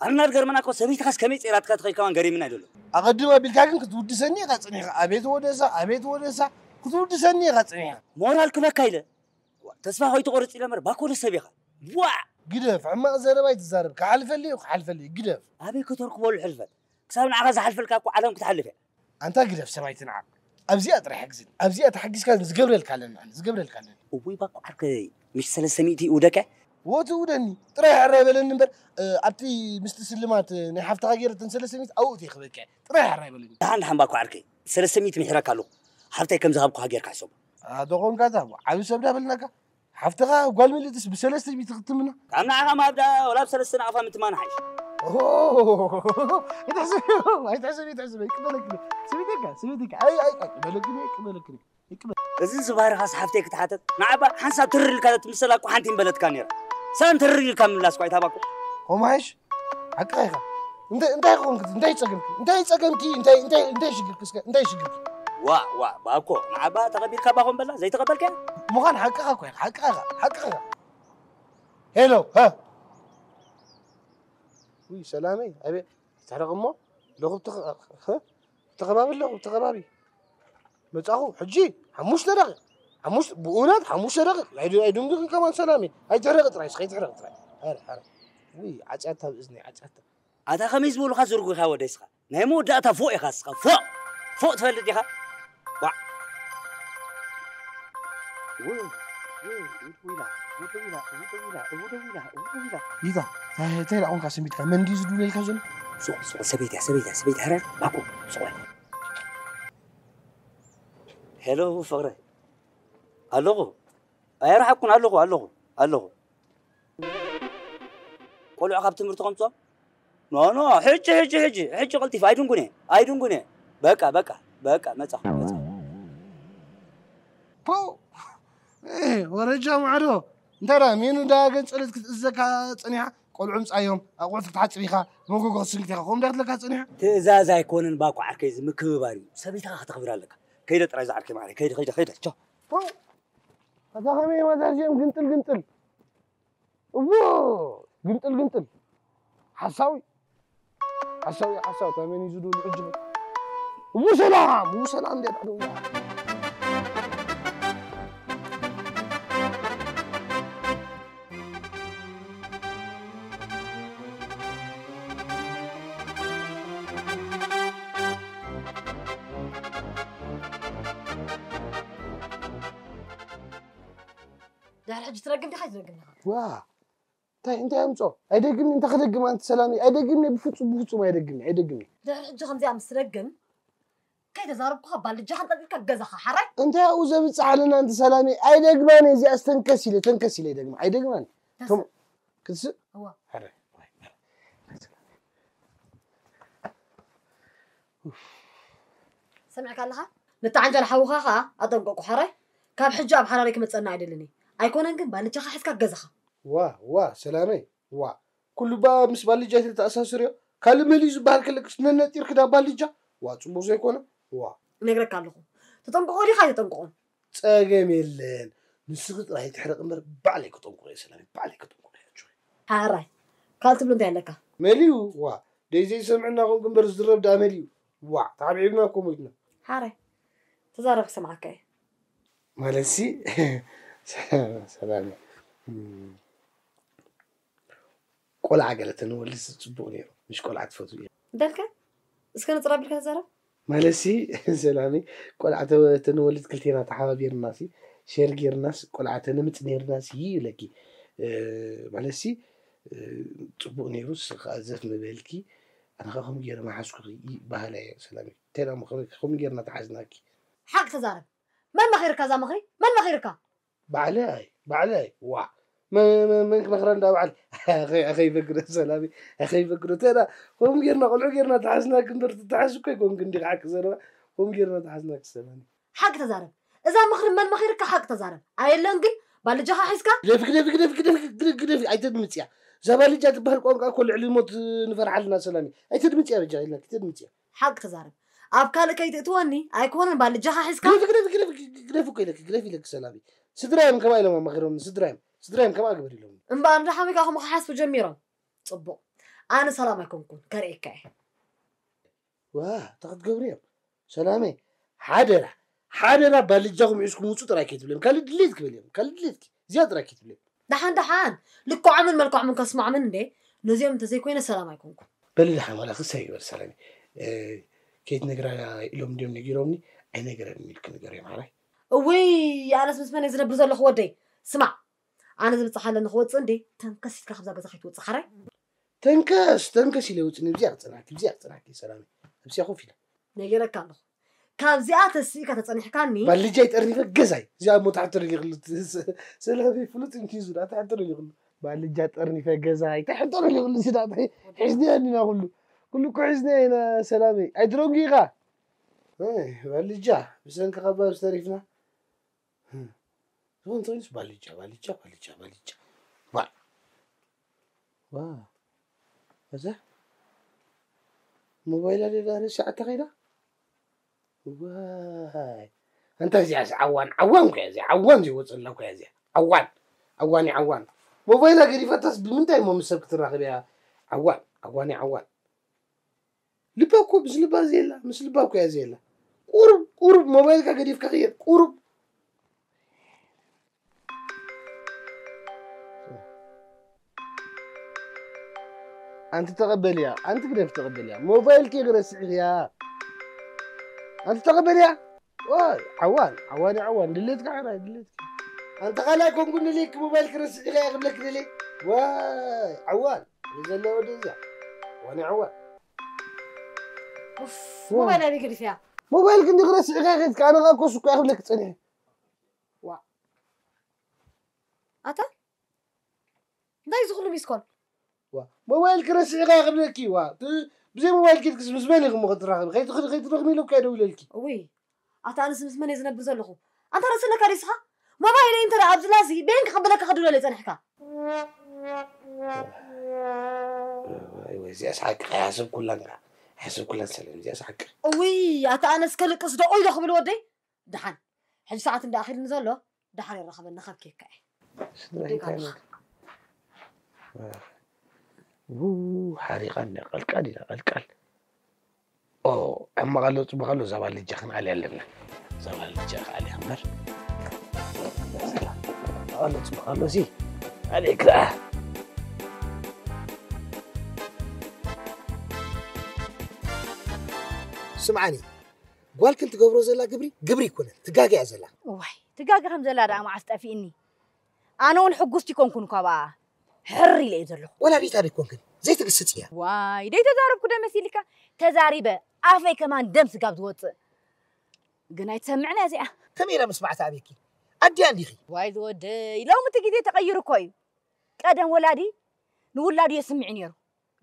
ኣና ዝገርመና እኮ ሰበይትኻስ ከመይ ጸይራትካ ትኸይድ ከማን ገሪምና ይደሎ። ኣቐድም ኣቢልካ ግን ክትውድሰኒ ኢኻ ጸኒሕካ። ኣቤት ወደሳ፣ ኣቤት ወደሳ፣ ክትውድሰኒ ኢኻ ጸኒሕካ። ሞራል ክበካ ኢለ። ዋ፣ ተስፋ ከይትቆርጽ ኢለ እምበር ባኮ ደስ ሰብ ኢኻ። ዋ! ግደፍ፣ ሕማቕ ዘረባ ኣይትዛረብ። ክሓልፈልዩ፣ ክሓልፈልዩ፣ ግደፍ። ኣበይ ከተርክበሉ ሕልፈት? ክሳብ ንዓኻ ዝሓልፈልካ እኮ ዓለም ክትሓልፍ እያ። ኣንታ ግደፍ፣ ሰብ ኣይትንዓቕ። ኣብዚኣ ጥራይ ሓግዝኒ። ኣብዚኣ ተሓጊዝካ ዝገብረልካ ኣለኒ፣ ኣነ ዝገብረልካ ኣለኒ። እውይ ባኮ ዓርከይ፣ ምሽ ሰለስተ ሚእቲ ይእውደካ? ወትእውደኒ፣ ጥራይ ሕራይ በለኒ እምበር፣ እ፣ ኣብቲ ምስቲ ስልማት፣ እ፣ ናይ ሓፍትኻ ገይረ እተን ሰለስተ ሚእቲ ኣብኡ እየ ክበቅዕ። ጥራይ ሕራይ በለኒ። ደሓን ደሓን ባኮ ዓርከይ፣ ሰለስተ ሚእቲ ምሒረካ ኣለኹ። ሓፍተይ ከም ዝሃብኩኻ ጌርካ ሕሰቦ። ኣ፣ ዶኾንካ እታ፣ ዓቢ ሰብ ዳ በልናካ? ሓፍትኻ ጓል ምልእትስ ብሰለስተ ሚእቲ ክትምና? ካብ ንዓኻ ማብዳ ወላ ብሰለስተ ናቕፋ ምትማን ሓይሽ። ኦሆ፣ ኣይትሕሰብ፣ ኣይትሕሰብ፣ ኣይትሕሰብ፣ ኣይቅበለክን። ስሚትካ፣ ስሚትካ። ኣይ፣ ኣይ፣ ኣይቅበለክን፣ ኣይቅበለክን፣ ኣይቅበል። እዚ ዝባህርኻስ ሓፍተይ ክትሓተት፣ ንዓባ ሓንሳብ ትርር ኢልካ ትምሰላ እኮ ሓንቲ ምበለትካ ነይራ። ሳን ትርር ኢልካ ምምላስ እኮ ኣይታባኮ። ከምኡ ሓይሽ? ሓቅኻ ኢኻ። እንታይ፣ እንታይ ኾንክ? እንታይ ጸገምኪ? እንታይ ጸገምኪ? እንታይ፣ እንታይ፣ እንታይ ሽግርኪ? እስከ እንታይ ሽግርኪ? ዋ፣ ዋ፣ ባኮ፣ ንዓባ ተቐቢልካ ባኾን በላ፣ ዘይተቐበልካያ? ምዃን ሓቅኻ እኮ ኢኻ፣ ሓቅኻ ኢኻ፣ ሓቅኻ ኢኻ። ሄሎ፣ ሃ? ውይ፣ ሰላመይ፣ ኣቤት፣ ትሕረቕ እሞ፣ ለኹብ ተኸ-፣ ህ? ተኸባቢ ኣለኹ፣ ተኸባቢ። መጻኹ፣ ሕጂ፣ ሓሙሽተ ደቂቕ። ሓሙሽተ፣ ብእውነት ሓሙሽተ ደቂቕ። ኣይድ-፣ ኣይድንግኽን ከማን ሰላመይ። ኣይትሕረቕ ጥራይ፣ እስኸ ኣይትሕረቕ ጥራይ። ኣረ፣ ኣረ። ውይ፣ ዓጽያታ ብእዝነይ፣ ዓጽያታ። ኣታ ከመይ ዝበሉኻ ዝርጉኻ ወደይ እስኻ? ናይ መወዳእታ ፎእ ኢኻ እስኻ። ፎእ! ፎእ ትፈልጥ ዲኻ? ዋዕ! ውይ፣ ውይ፣ ውይ፣ ውይ፣ ውይ፣ ውይ፣ ውይ፣ ውይ፣ ውይ። ይታ፣ እንታይ፣ እንታይ ደኣ ኮንካ ስሚትካ? መን ድዩ ዝድውለልካ ዘሎ? ሱቕ፣ ሱቕ፣ ሰበይቲ እያ፣ ሰበይቲ እያ፣ ሰበይቲ እያ፣ ሕራይ፣ ባኮ፣ ሱቕ በል። ሄሎ፣ ፍቕረይ። ኣለኹ። ኣይረሓቅኩን፣ ኣለኹ፣ ኣለኹ፣ ኣለኹ። ቆልዑ ካብ ትምህርቲ ከምፅኦም? ኖ፣ ኖ፣ ሕጂ፣ ሕጂ፣ ሕጂ፣ ሕጂ ቀልጢፍ፣ ኣይድንጉን እየ፣ ኣይድንጉን እየ። በቃ፣ በቃ፣ በቃ፣ መጻኹ፣ መጻኹ። ፖው! ኤ፣ ወረጃ ማዕዶ፣ እንታይ ደኣ፣ ሜኑ ደኣ ገንጸለት ክትእዘካ ጸኒሓ? ቆልዑ ምጻዮም፣ ኣቑሑት ክትሓጽብ ኢኻ፣ መጎጎ ክትስንክት ኢኻ፣ ከምኡ ደኣ ክትለካ ጸኒሓ? ትእዛዝ ኣይኮነን ባኮ ዓርከይ፣ እዚ ምክብባር እዩ። ሰበይትኻ ከተኽብር ኣለካ። ከይደ ጥራይ ዝዓርከይ ማዕረይ፣ ከይደ፣ ከይደ፣ ከይደ፣ ቻው። ፖው! ኣታ ከመይ እዮም ኣዛዝዮም ግንጥል ግንጥል? እዎ፣ ግንጥል ግንጥል። ሓሳዊ። ሓሳዊ፣ ሓሳዊ፣ እንታይ መን እዩ ዝድውል ሕጂ? እዎ ሰላም፣ እዎ ሰላም፣ እንዴት ነው? ድሕሪ ሕጂ ትረግም ዲኻ ኣይትረግም ኢኻ? ዋ፣ እንታይ፣ እንታይ ኣምጾ? ኣይደግምን፣ እንታይ ክደግም ኣንቲ ሰላመይ? ኣይደግምን፣ ብፍጹም፣ ብፍጹም ኣይደግምን፣ ኣይደግምን። ድሕሪ ሕጂ ከምዚኣ ምስ ትደግም፣ ከይተዛረብኩኻ ባልጃኻ ኣንጠልጢልካ ገዛኻ፣ ሓራይ? እንታይ ኣብኡ ዘብጽሕ ኣለና ኣንቲ ሰላመይ? ኣይደግማን እየ፣ እዚኣስ ተንከስ ኢለ፣ ተንከስ ኢለ ኣይደግማ፣ ኣይደግማን። ተስ- ከም-፣ ክትስእ? እዋ። ሓራይ። ሰሚዕካ ኣለኻ? ነቲ ዓንጃል ሓውኻ ኸኣ ኣጠንቀቁ፣ ሓራይ? ካብ ሕጂ ኣብ ሓራረይ ክመጸና ኣይደልን እየ። ኣይኮነን ግን ባልጃኻ ሒዝካ ገዛኻ። ዋ፣ ዋ፣ ሰላመይ፣ ዋ። ኩሉ እባ ምስ ባልጃ ተተኣሳስርዮ። ካልእ መሊኡ ዝበሃል ከለክስ ነነጢርኪ ዳ ባልጃ? ዋ፣ ጽቡቕ ዘይኮነ። ዋ። እነግረካ ኣለኹ። ተጠንቅቆ ዲኻ ኣይተጠንቅቆን? ጸገም የለን። ንስኺ ጥራይ ትሕረቂ እምበር ባዕለይ ክጠንቅቆ እየ ሰላመይ፣ ባዕለይ ክጠንቅቆ እየ። ኣጆኺ። ሓራይ። ካልእ ትብሎ እንታይ ኣለካ? መሊኡ፣ ዋ። ደይ ዘይሰምዕና ኮንኩ እምበር ዝድረብ ደኣ መሊኡ። ዋ፣ ተዓብዒብና እኮ ሞይትና። ሓራይ። ተዛረብ ክሰምዓካ እየ። ማለትሲ፣ ሰላም። ቆልዓ ገለ ተንወልድ ጽቡቕ ነይሩ። ምሽ ቆልዓ ትፈትው እየ። እንዳልካ? እስከ ንጽር ኣቢልካ ተዛረብ። ማለትሲ፣ ሰላሚ፣ ቆልዓ ተ-፣ ተንወልድ ክልቴና ተሓባቢርናሲ፣ ሸር ጌርናስ፣ ቆልዓ ተነምጽ ኔርናሲ ይብለኪ። እ፣ ማለትሲ፣ እ፣ ጽቡቕ ነይሩ፣ ንስኺ ከኣ ዘፍ ምበልኪ፣ ኣነ ከኣ ከምኡ ገይረ ምሓዝኩኺ ይበሃላ እየ፣ ሰላሚ። እንታይ ደኣ እሞ ከመይ፣ ከምኡ ጌርና ተሓዝናኪ? ሓቂ ተዛረብ። መን መኺርካ እዛ ምኽሪ? መን መኺርካ? ባዕለይ፣ ባዕለይ፣ ዋዕ። መን ክመኽረን እንዳ በዓል ኣኸይ በግረ ሰላሚ ኣኸይ በግረ ተዳ ከምኡ ጌርና ቆልዑ ጌርና ተሓዝናክ እምበር ትተሓዝ እኮ ይኮንክ እንዲኻ ሓቂ ዘረባ ከምኡ ጌርና ተሓዝናክ ሰላሚ ሓቂ ተዛረብ። እዛ ምኽሪ መን መኺርካ ሓቂ ተዛረብ። ኣየለን ግን ባልጃኻ ሒዝካ ግደፊ ግደፊ ግደፊ ግደፊ ግደፊ ግደፊ ኣይተድምፅያ። እዛ ባልጃ ትበሃል ቋንቋ እኮ ልዕሊ ሞት ንፈርሓልና ሰላሚ ኣይተድምፅያ በጃ ኢልና ኣይተድምፅያ። ሓቂ ተዛረብ። ኣብ ካልእ ከይትእትወኒ ኣይኮነን ባልጃኻ ሒዝካ ግደፊ ግደፊ ግደፊ ግደፊ እኮ ኢለኪ ግደፊ ኢለኪ ሰላሚ። ስድራ እዮም ከማ ኢሎም ኣማኺሮም ስድራ እዮም ስድራ እዮም ከማ ግበር ኢሎም። እምበኣር ደሓሚካ ከምኡ ክሓስቡ ጀሚሮም። ፅቡቕ ኣነ ሰላም ኣይኮንኩን ከርእየካ እየ። ዋ እንታይ ክትገብሩ እዮም ሰላመይ ሓደራ ሓደራ ባልጃኹም ሒዝኩም ውፁ ጥራይ ከይትብልዮም ካልእ ድሌት ክበል እዮም ካልእ ድሌትኪ እዚኣ ጥራይ ከይትብልዮም። ደሓን ደሓን ልክዖምን መልክዖምን ከስምዖምን እንዴ ነዚኦም እንተዘይኮይነ ሰላም ኣይኮንኩን። በሊ ደሓን ዋላ ክሳይ ይበል ሰላመይ ከይትነግራ ኢሎም እንዲዮም ነጊሮምኒ ኣይነገረንን ኢልኪ ንገርዮም ሓራይ። እውይ ኣነስ ምስ መን እየ ዝነብር ዘለኹ ወደይ ስማዕ ኣነ ዝብፅሕ ኣለኒ ክወፅእ እንዴ ተንከስ ኢልካ ካብዛ ገዛ ከይትወፅእ ሓራይ። ተንከስ ተንከስ ኢለ ውፅእ ንብዚኣ ክፀናኪ ብዚኣ ክፀናኪ ሰላመይ ኣብዚኣ ኮፍ ኢለ። ነጊረካ ኣለኹ ካብዚኣ ተስኢካ ተፀኒሕካኒ ባልጃይ ጠርኒፈ ገዛይ እዚኣ እሞ ተሕተረኒ ክሉ ሰላመይ ፍሉጥ እንኪ ዝዳ ተሕተረኒ ክሉ ባልጃ ጠርኒፈ ገዛይ ተሕተረኒ ክሉ ዝዳ ሒዝኒያ እንዲና ኩሉ ኩሉ እኮ ሒዝኒያ ኢና ሰላመይ ኣይትደንጉ ኢኻ ባልጃ ብሰንኪ ከባብ ዝተሪፍና ዝኾነ ተኾይኑስ ባልጃ ባልጃ ባልጃ ባልጃ ዋ ዋ እዛ ሞባይላ ደላ ረሲዓታ ከይዳ ዋይ ኣንታ እዚኣስ ዓዋን ዓዋን ኮያ እዚኣ ዓዋን ዘይወፀላ ኮያ እዚኣ ዓዋን ዓዋን ዓዋን ሞባይላ ገዲፋታስ ብምንታይ እሞ ምስ ሰብ ክትራኸብ እያ ዓዋን ዓዋን ዓዋን ልባ እኮ ምስ ልባ ዘየላ ምስ ልባ እኮ እያ ዘየላ ቁሩብ ቁሩብ ሞባይልካ ገዲፍካ ክየድ ቁሩብ ኣንቲ ተቐበልያ ኣንቲ ግደፍ ተቐበልያ ሞባይልኪ ክረስዕኽያ ኣንቲ ተቐበልያ ዋይ ዓዋን ዓዋን ዓዋን ድሌትካ ሓራይ ድሌትካ ኣንቲ ካልኣይ ኮንኩ ንልክ ሞባይል ክረስዕኽያ ክብለክ ንልክ ዋይ ዓዋን ይዘለ ወዲ እዚኣ ዋኒ ዓዋን ሞባይል ኣበይ ገዲፍያ ሞባይል ክንዲ ክረስዕኽያ ከድካ ኣነ ኸዓ ኮስኩ እያ ክብለክ ፀኒሐ ዋ ኣታ እንታይ ዝኽሉ ሚስኮል ሞባይል ክረስዕኻ ክብለኪ ዋ ብዘይ ሞባይል ኬድክስ ምስ መን ኢኹም ክትራኸቢ ከይትረኽሚ ኢሉ እኮ ደውለልኪ እውይ ኣታ ኣነስ ምስ መን እየ ዝነብር ዘለኹ ኣንታ ርእሲ ኣለካ ድስኻ ሞባይለይ እንተ ኣብዝላሲ ቤን ክቕበለካ ክድውለለ ጸኒሕካ እዚኣስ ሓቂ ኣይሓሰብኩላን ከዓ ኣይሓሰብኩላን ሰለሚ እዚኣስ ሓቂ እውይ ኣታ ኣነስ ከልቅስ ዶ ኦይዶ ክብል ወደይ ደሓን ሕጂ ሰዓት እንዳ ኣኺልኒ ዘሎ ደሓን ይራኸበና ካብ ኬካ እየ ስድራይ እንታይ ሓሪቓ እንዳ ቀልቃል ኢላ ቀልቃል ኦ ሕማቕ ኣሎ ፅቡቕ ኣሎ እዛ ባልጃ ክንኣልያ ኣለና እዛ ባልጃ ክኣልያ እምበር ኣሎ ፅቡቕ ኣሎ ሲ ኣልክኣ ስምዓኒ ጓልክን ትገብሮ ዘላ ግብሪ ግብሪ ይኮነ ትጋገያ ዘላ ዋይ ትጋገ ከም ዘላ ደኣ መዓስ ጠፊእኒ ኣነ እውን ሕጉስቲ ኮንኩን እኳ ብኣ ሕር ኢለ እየ ዘለኹ ወላዲት ኣደ ኮንክን ዘይትግስፅ እያ ዋይ ደይ ተዛረብኩ ዶ መሲልካ ተዛሪበ ኣፈይ ከማን ደም ስጋብ ዝወፅእ ግን ኣይትሰምዕን እያ እዚኣ ከመይ ኢላ ምስማዕታ ኣበኪ ኣዲያ እንዲኺ ዋይ ዝወደይ ሎሚ እቲ ግዜ ተቐይሩ እኮ እዩ ቀደም ወላዲ ንውላዱ የስምዕ ነይሩ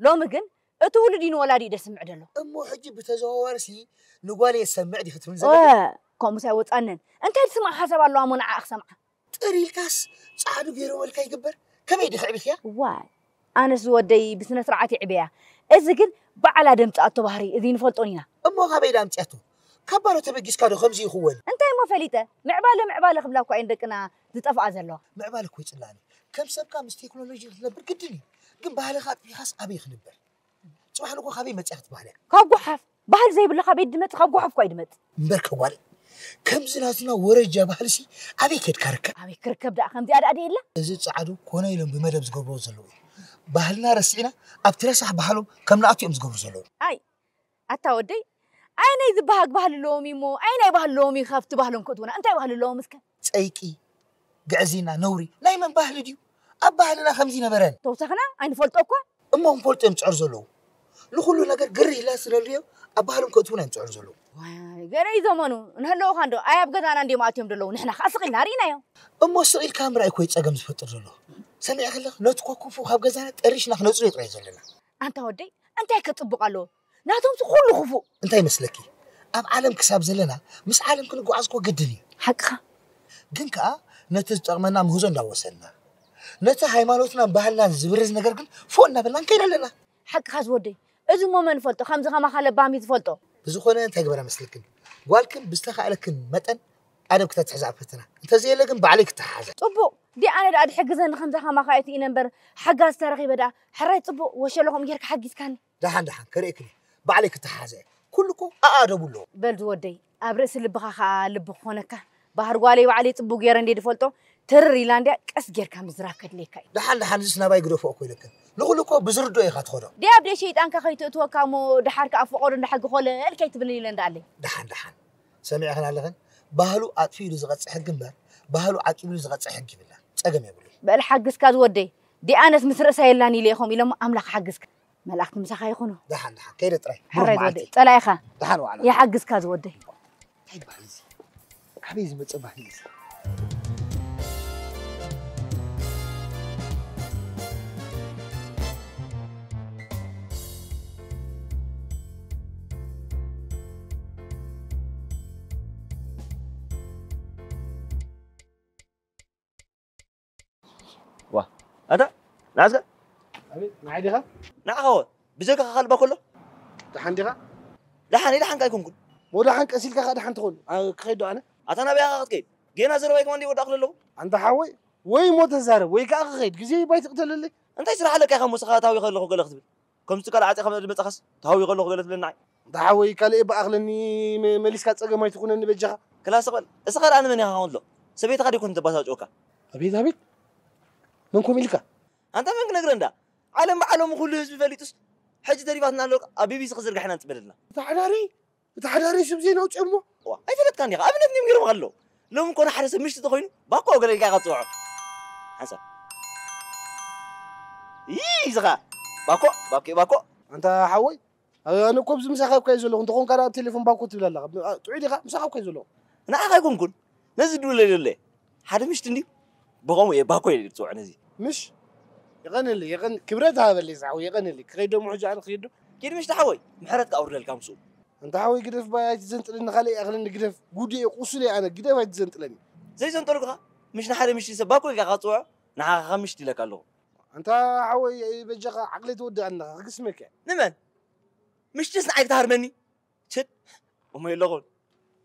ሎሚ ግን እቲ ውሉድ እዩ ንወላዲኡ ደስምዕ ደሎ። እሞ ሕጂ ብተዘዋዋርሲ ንጓለይ የሰምዕ ዲኺ ትብል ዘለኺ? ኦእ፣ ከምኡስ ኣይወጻንን። እንታይ ትስምዓ ሓሳብ ኣለዋ እሞ ንዓኣ ክሰምዓ? ጥር ኢልካስ ጻዕዱ ገይረ በልካ ይግበር። ከመይ ዲኺ ኣዕቢኽያ? ዋይ፣ ኣነስ ዝወደይ ብስነ ስርዓት የዕብያ። እዚ ግን ባዕላ ደምጽኣቶ ባህሪ እዚ ኣይንፈልጦን ኢና። እሞ ካበይ ድያ ኣምጺኣቶ? ካብ ባዶ ተበጊስካ ዶ ከምዚ ይኽወል? እንታይ እሞ ፈሊጠ? ምዕባለ ምዕባለ ክብላ እኮ እየን ደቅና ዝጠፍኣ ዘለዋ። ምዕባለ እኮ ይጽላእኒ። ከም ሰብካ ምስ ቴክኖሎጂ ክትነብር ግድን እዩ። ግን ባህልኻ ኣጥፊእኻስ ኣበይ ክንበር? ጽባሕ ንግሆ ካበይ መጺኣ ክትበሃል እያ? ካብ ጓሓፍ። ባህሊ ዘይብሉ ካበይ ድመጽእ? ካብ ጓሓፍ እኳ እዩ ድመጽእ። እምበርከ ጓለይ፣ ከምዚ ናትና ወረጃ ባህልሲ ኣበይ ኬድካ ርከብ? ኣበይ ክርከብ ደኣ? ከምዚኣ ደኣ ድየ ኢላ? እዚ ጸዓዱ ኮነ ኢሎም ብመደብ ዝገብርዎ ዘለዉ እዩ። ባህልና ረሲዕና ኣብቲ ረሳሕ ባህሎም ከም ንኣቱ እዮም ዝገብሩ ዘለዉ። ኣይ! ኣታ ወደይ፣ ኣየናይ ዝበሃግ ባህሊ ኣለዎም እዩ እሞ ኣየናይ ባህሊ ኣለዎም እዩ ካብቲ ባህሎም ከእትዉና? እንታይ ባህሊ ኣለዎም እስከ? ጸይቂ፣ ግዕዝይና፣ ነውሪ ናይ መን ባህሊ ድዩ? ኣብ ባህልና ከምዚ ነበረን። ተውሳኽና ኣይንፈልጦ እኳ። እሞ ክንፈልጦ እዮም ዝጽዕሩ ዘለዉ። ንኹሉ ነገር ግር ኢልና ስለ ንሪኦ ኣብ ባህሎም ከእትዉና እዮም ዝጽዕሩ ዘለዉ። ዋይ ገለ እዩ ዘመኑ። እንሀለዉኻ እንዶ ኣይ ኣብ ገዛና እንድዮም ኣትዮም ዘለዉ ንሕና ከኣ ስቕ ኢልና ርኢናዮም። እሞ ስቕ ኢልካ ምርኣይ እኮ እዩ ጸገም ዝፈጥር ዘሎ። ሰሚዐ ከለኽ ነቲ ኮኩፉ ካብ ገዛና ጠሪሽና ክነጽርዮ ጥራይ ዘለና። ኣንታ ወደይ፣ እንታይ ከጽቡቕ ኣለዎ? ናቶምስ ኩሉ ክፉእ። እንታይ ይመስለኪ? ኣብ ዓለም ክሳብ ዘለና ምስ ዓለም ክንጓዓዝ እኮ ግድን እዩ። ሓቅኻ። ግን ከኣ ነቲ ዝጠቕመና ምህዞ እንዳወሰንና፣ ነቲ ሃይማኖትናን ባህልናን ዝብርዝ ነገር ግን ፎእ እናበልና ንከይድ ኣለና። ሓቅኻ ዝወደይ። እዚ እሞ መን ይፈልጦ? ከምዚ ከማኻ ለባም እዩ ዝፈልጦ። ብዝኾነ እንታይ ግበራ መስልክን? ጓልክን ብዝተኻእለክን መጠን ኣደብ ክተትሕዛ ኣብ ፈተና። እንተዘየለ ግን ባዕለይ ክተሓሓዛ። ጽቡቕ። ዲኣነ ደኣ ድሕግዘኒ ከምዚ ከማኻ እትኢነ እምበር፣ ሓጋዝ ተረኺበ ደኣ ሕራይ ጽቡቕ ወሸለኹም ጌርካ ሓጊዝካኒ። ደሓን ደሓን ከርእየክን እየ። ባዕለይ ክተሓሓዛ እየ። ኩሉ እኮ ኣኣደቡ ኣለዎ። በል ዝወደይ፣ ኣብ ርእሲ ልብኻ ከኣ ልቢ ክኾነካ። ባህሪ ጓለይ ባዕለይ ጽቡቕ ጌረ እንድየ ዝፈልጦ፣ ትርር ኢላ እንድያ ቀስ ጌርካ ምዝራብ ከድልየካ እዩ። ደሓን ደሓን እዚስ ናባይ ግደፎ እኮ ኢለክን። ንኹሉ እኮ ብዝርድኦ ኢኻ ትኸዶ። ዲኣ ኣብ ደይ ሸይጣንካ ከይትእትወካ እሞ፣ ደሓር ከኣ ፈቐዶ እንዳ ሕጊ ኮለል ከይትብልን ኢለ እንዳ ኣለይ። ደሓን ደሓን። ሰሚዕኽን ኣለኽን? ባህሉ ኣጥፊኡ ኢሉ ዝቐጽዕ ሕጊ እምበር፣ ባህሉ ዓቂቡ ኢሉ ዝቐጽዕ ሕጊ ይብላን። ጸገም የብሉን። በል ሓግዝካ ዝወደይ። ዲኣነስ ምስ ርእሳ የላን ኢለ ኢኹም ኢለ እሞ ኣምላኽ ሓግዝካ። መላእኽቲ ምሳኻ ይኹኑ። ደሓን ደሓን። ከይደ ጥራይ። ብሩኽ ሕራይ መዓልቲ። ዝወደይ። ጸላኢኻ። ደሓን ዋዕላ። ይሓግዝካ ዝወደይ። እንታይ ይበሃል እዚ? ካበይ ዝመጸ ባህሊ እዚ? ዋ፣ ኣታ፣ ንዓስከ? ኣቤት፣ ንዓይ ዲኻ? ንዓኻ ወ፣ ብጀካኻ ካልባ ከሎ? ደሓን ዲኻ? ደሓን፣ ደሓንካ ኣይኮንኩን። ሞ ደሓን ቀስ ኢልካ ከኣ ደሓን ትኾን። ኣ፣ ክኸይድ ዶ ኣነ? ኣታ ናበይ ኢኻ ክትከይድ? ጌና ዘረባይ ከማን ይወዳእኩ ዘለኹ። ኣንታ ሓወይ፣ ወይ ሞ ተዛረብ፣ ወይ ከኣ ክኸይድ። ግዜ ባይ ትቕተለለይ። እንታይ ስራሕ ኣለካ ኢኻ ሞ ስኻ ታዊ ከለኹ ገለ ክትብል? ከምዚ ካልእ ዓጺኻ ዝመጻኻስ፣ ተሃዊ ከለኹ ገለ ትብለኒ ንዓይ? እንተ ሓወይ፣ ካልእ እባ ኣኽለኒ፣ መ-፣ መሊስካ ጸገም ኣይትኹነኒ በጃኻ። ክላስ በል። እስኻ ደኣ ንመን ኢኻ ኸንሎ? ሰበይትኻ ዶ ይኮን ተባሳጭወካ? ኣቤት፣ ኣቤት። መን ኮም ኢልካ? ኣንታ መን ክነግረ እንዳ? ዓለም ብዓለሙ ኩሉ ህዝቢ ፈሊጡስ፣ ሕጂ ተሪፋትና ኣሎ፣ ኣብ ቢ ቢ ሲ ክዝርጋሕ ኢና ንጽበ ዘለና። እታ ሓዳሪ፣ እታ ሓዳሪ ስም ዜና ኣውጽኦ እሞ። ዋ፣ ኣይፈለጥካን ዲኻ? ኣብነት እዮም ገይሮም ኣሎ። ሎሚ ኮነ ሓደ ሰብ ምሽቲ ተኾይኑ፣ ባኮ ገለ ኢልካ ኢኻ ትጽውዖ። ሓንሳብ። ይይ፣ ዝኻ። ባኮ፣ ባኮ፣ ባኮ። ኣንታ ሓወይ፣ ኣነ እኮ ኣብዚ ምሳኻ እኮ እየ ዘለኹ። እንተኾንካ ደኣ ኣብ ቴሌፎን ባኮ ትብል ኣለኻ። ብ-፣ ኣ፣ ጥዑይ ዲኻ? ምሳኻ እኮ እየ ዘለኹ። ንዓኻ ኣይኮንኩን። ነዚ ድውለ ይደለ። ሓደ ምሽቲ እንድዩ። ብኸምኡ እየ ባኮ እየ ዝጽውዖ ነዚ። ምሽ? የቐንየለይ፣ የቐን-፣ ክብረት ሃበለይ ዝሓወይ፣ የቐንየለይ። ክኸይድ ዶ እሞ ሕጂ ኣነ ክኸይድ ዶ? ኪድ ምሽቲ ሓወይ፣ ምሕረት ከኣ ኣውርደልካ ምስኡ። ኣንታ ሓወይ ግደፍ ባይ ኣይትዘንጥለኒ፣ ካልእ ይኣኽለኒ ግደፍ። ጉድ እየ፣ ቁሱል እየ ኣነ፣ ግደፍ ኣይትዘንጥለኒ። ዘይዘንጠልኩኻ? ምሽ ንሓደ ምሽቲ ሰብ ባኮ ኢልካ ኢኻ ትጽውዖ? ንዓኻ ምሽቲ ኢለካ ኣለኹ። ኣንታ ሓወይ በጃኻ ዓቕለይ ትወድእ ኣለኻ፣ ክግስመካ እየ። ንመን? ምሽትስ ንዓይ ክትሃርመኒ? ችድ! እሞ የለኹን።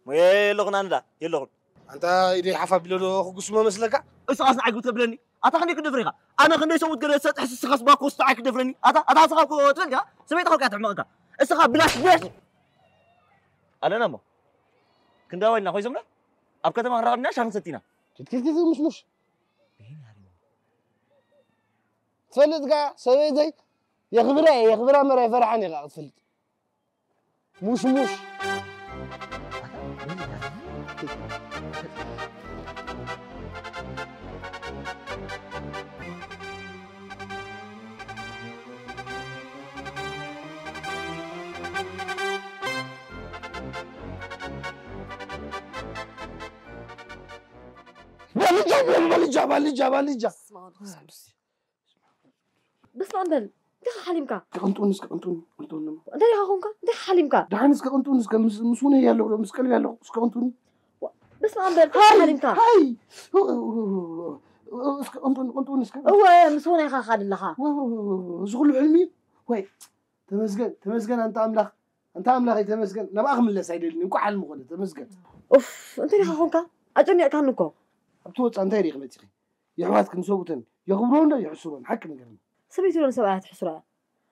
እሞ የለኹን ኣነ ደኣ፣ የለኹን። ኣንታ ኢደይ ሓፍ ኣቢለ ዶ ክጉስሞ መስለካ? እስኻስ ንዓይ ግብት ከብለኒ? ኣታ ክንደይ ክደፍር ኢኻ? ኣነ ክንደይ ሰብኡት ገለ ዝሰጥሕ እስኻስ ባኮስ ንዓይ ክደፍረኒ? ኣታ፣ ኣታ እስኻ እኮ ትብል ዲኻ? ሰበይትኻ እኮ እያ ትሕመቐካ። እስኻ ብላሽ፣ ብላሽ! ኣለና እሞ። ክንዳዋይ ኢልና ኮይዞምና? ኣብ ከተማ ክንራኸብ ኢና፣ ሻሂ ክንሰቲ ኢና። ትትትት፣ ሙሽሙሽ። ትፈልጥ ከኣ ሰበይተይ የኽብራ እየ፣ የኽብራ እምበር ኣይፈርሓን እየ ከኣ ክትፈልጥ። ሙሽሙሽ። ባልጃ፣ ባልጃ፣ ባልጃ፣ ባልጃ። በስመ ኣብ ወመንፈስ ቅዱስ። በስመ ኣብ በል። እንታይ ሓሊምካ? ቅንጡን እስከ ቅንጡን፣ ቅንጡን። እንታይ ኢኻ ኮንካ? እንታይ ሓሊምካ? ደሓን እስከ ቅንጡን እስከ ምስ፣ ምስ ውነ ያለው፣ ምስ ቀልብ ያለው እስከ ቅንጡን። በስመ ኣብ በል። እንታይ ሓሊምካ? ሃይ! እስከ ቅንጡን፣ ቅንጡን እስከ። እወ፣ ምስ ውነ ኢኻ ካድለኻ። ወ-፣ ወ-፣ ወ-፣ ወ-፣ እዚ ኩሉ ሕልሚ እዩ? ወይ፣ ተመስገን፣ ተመስገን ኣንታ ኣምላኽ። ኣንታ ኣምላኸይ ተመስገን። ናብኣ ክምለስ ኣይደልን። እንኳዕ ሕልሚ ኮነ። ተመስገን። ኡፍ፣ እንታይ ኢኻ ኮንካ? ኣጨኒቕካኒ እኮ። ኣብቲ ወጻኢ እንታይ ርኢኺ መጺኺ? የሕዋትክን ሰብኡተን የኽብርወን ዶ የሕስርወን? ሓቂ ንገርኒ። ሰበይቲ ዶ ንሰብኣያ ትሕስሮ እያ?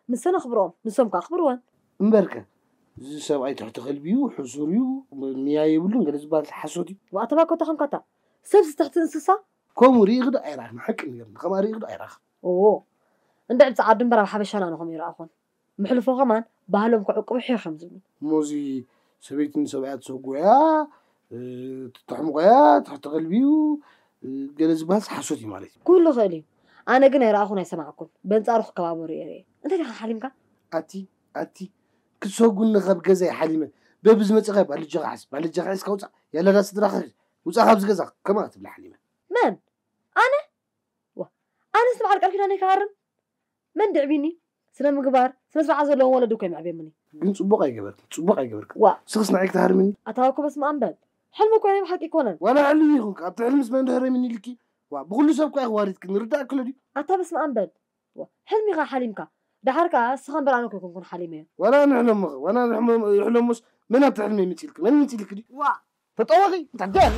ንሰን ኣኽብርኦም፣ ንሶም ከኣ ኣኽብርወን። እምበርከ፣ እዚ ሰብኣይ ትሕቲ ከልቢ እዩ፣ ሕሱር እዩ፣ ም-፣ ምያ የብሉን፣ ገለ ዝበሃል ሓሶት እዩ። ዋእ፣ ተባኮ ተኾንካታ። ሰብሲ ትሕቲ እንስሳ? ከምኡ ርኢኺ ዶ ኣይረኣኽን? ሓቂ ንገርኒ፣ ከምኣ ርኢኺ ዶ ኣይረኣኽን? ኦዎ፣ እንድዒ ብጸዓዱ እምበር ኣብ ሓበሻና ንኸምኡ ይረኣኹን። ምሕልፎ ከማን ባህሎም ክዕቅቡ ሒር ከም ዝብሉ። እሞ እዚ ሰበይቲ ንሰብኣያ ትሰጉ እያ፣ እ፣ ትሕምቆ እያ፣ ትሕቲ ከልቢ እዩ፣ እ፣ ገለ ዝበሃል ሓሶት እዩ ማለት እዩ። ኩሉ ይኽእል እዩ። ኣነ ግን ኣይረኣኹን ኣይሰማዕኩን። በንጻሩ ክከባበሩ እየ ርእየ። እንታይ ዲኻ ሓሊምካ? ኣቲ፣ ኣቲ፣ ክትሰጉኒ ካብ ገዛይ ሓሊመ። በብዝመጽእ ባልጃኻ ሓስ፣ ባልጃኻ ሒዝካ ውጻእ። ያላዳ ስድራኻ ውጻእ ካብዚ ገዛ። ከምኣ ትብላ ሓሊመ። መን? ኣነ? ዋ፣ ኣነስ ንበዓል ቃል ኪዳነይ ክሃርም? መን ድዕቢኒ? ስነ ምግባር፣ ስነ ስርዓት ዘለዎም ወለዲ እኮ የምዕብየምኒ። ግን ጽቡቕ ኣይገበርክን፣ ጽቡቕ ኣይገበርክን። ዋ ስኽስ ንዓይ ክትሃርምኒ? ኣታ እኮ በስመ ኣብ በል። ሕልሚ እኮ ናይ ብሓቂ ኣይኮነን። ዋላ ሕልሚ ይኹን ኣብቲ ሕልምስ መን ድህረምኒ ኢልኪ? ዋ ብኹሉ ሰብ እኮ ኢኺ ዋሪድክኒ ርዳእኪ ኣሎ ድዩ? ኣታ በስመ ኣብ በል። ዋ፣ ሕልሚ ኢኻ ሓሊምካ። ደሓር ከኣ ንስኻ እምበር ኣነ እኮ ኣይኮንኩን ሓሊመዮ። ዋላ ንሕለምኸ ዋላ ንሕለሞስ መን ኣብቲ ሕልሚ ይምፅልኪ? መን ይምፅልኪ ድዩ? ዋ ተጠወቒ እንታይ ገር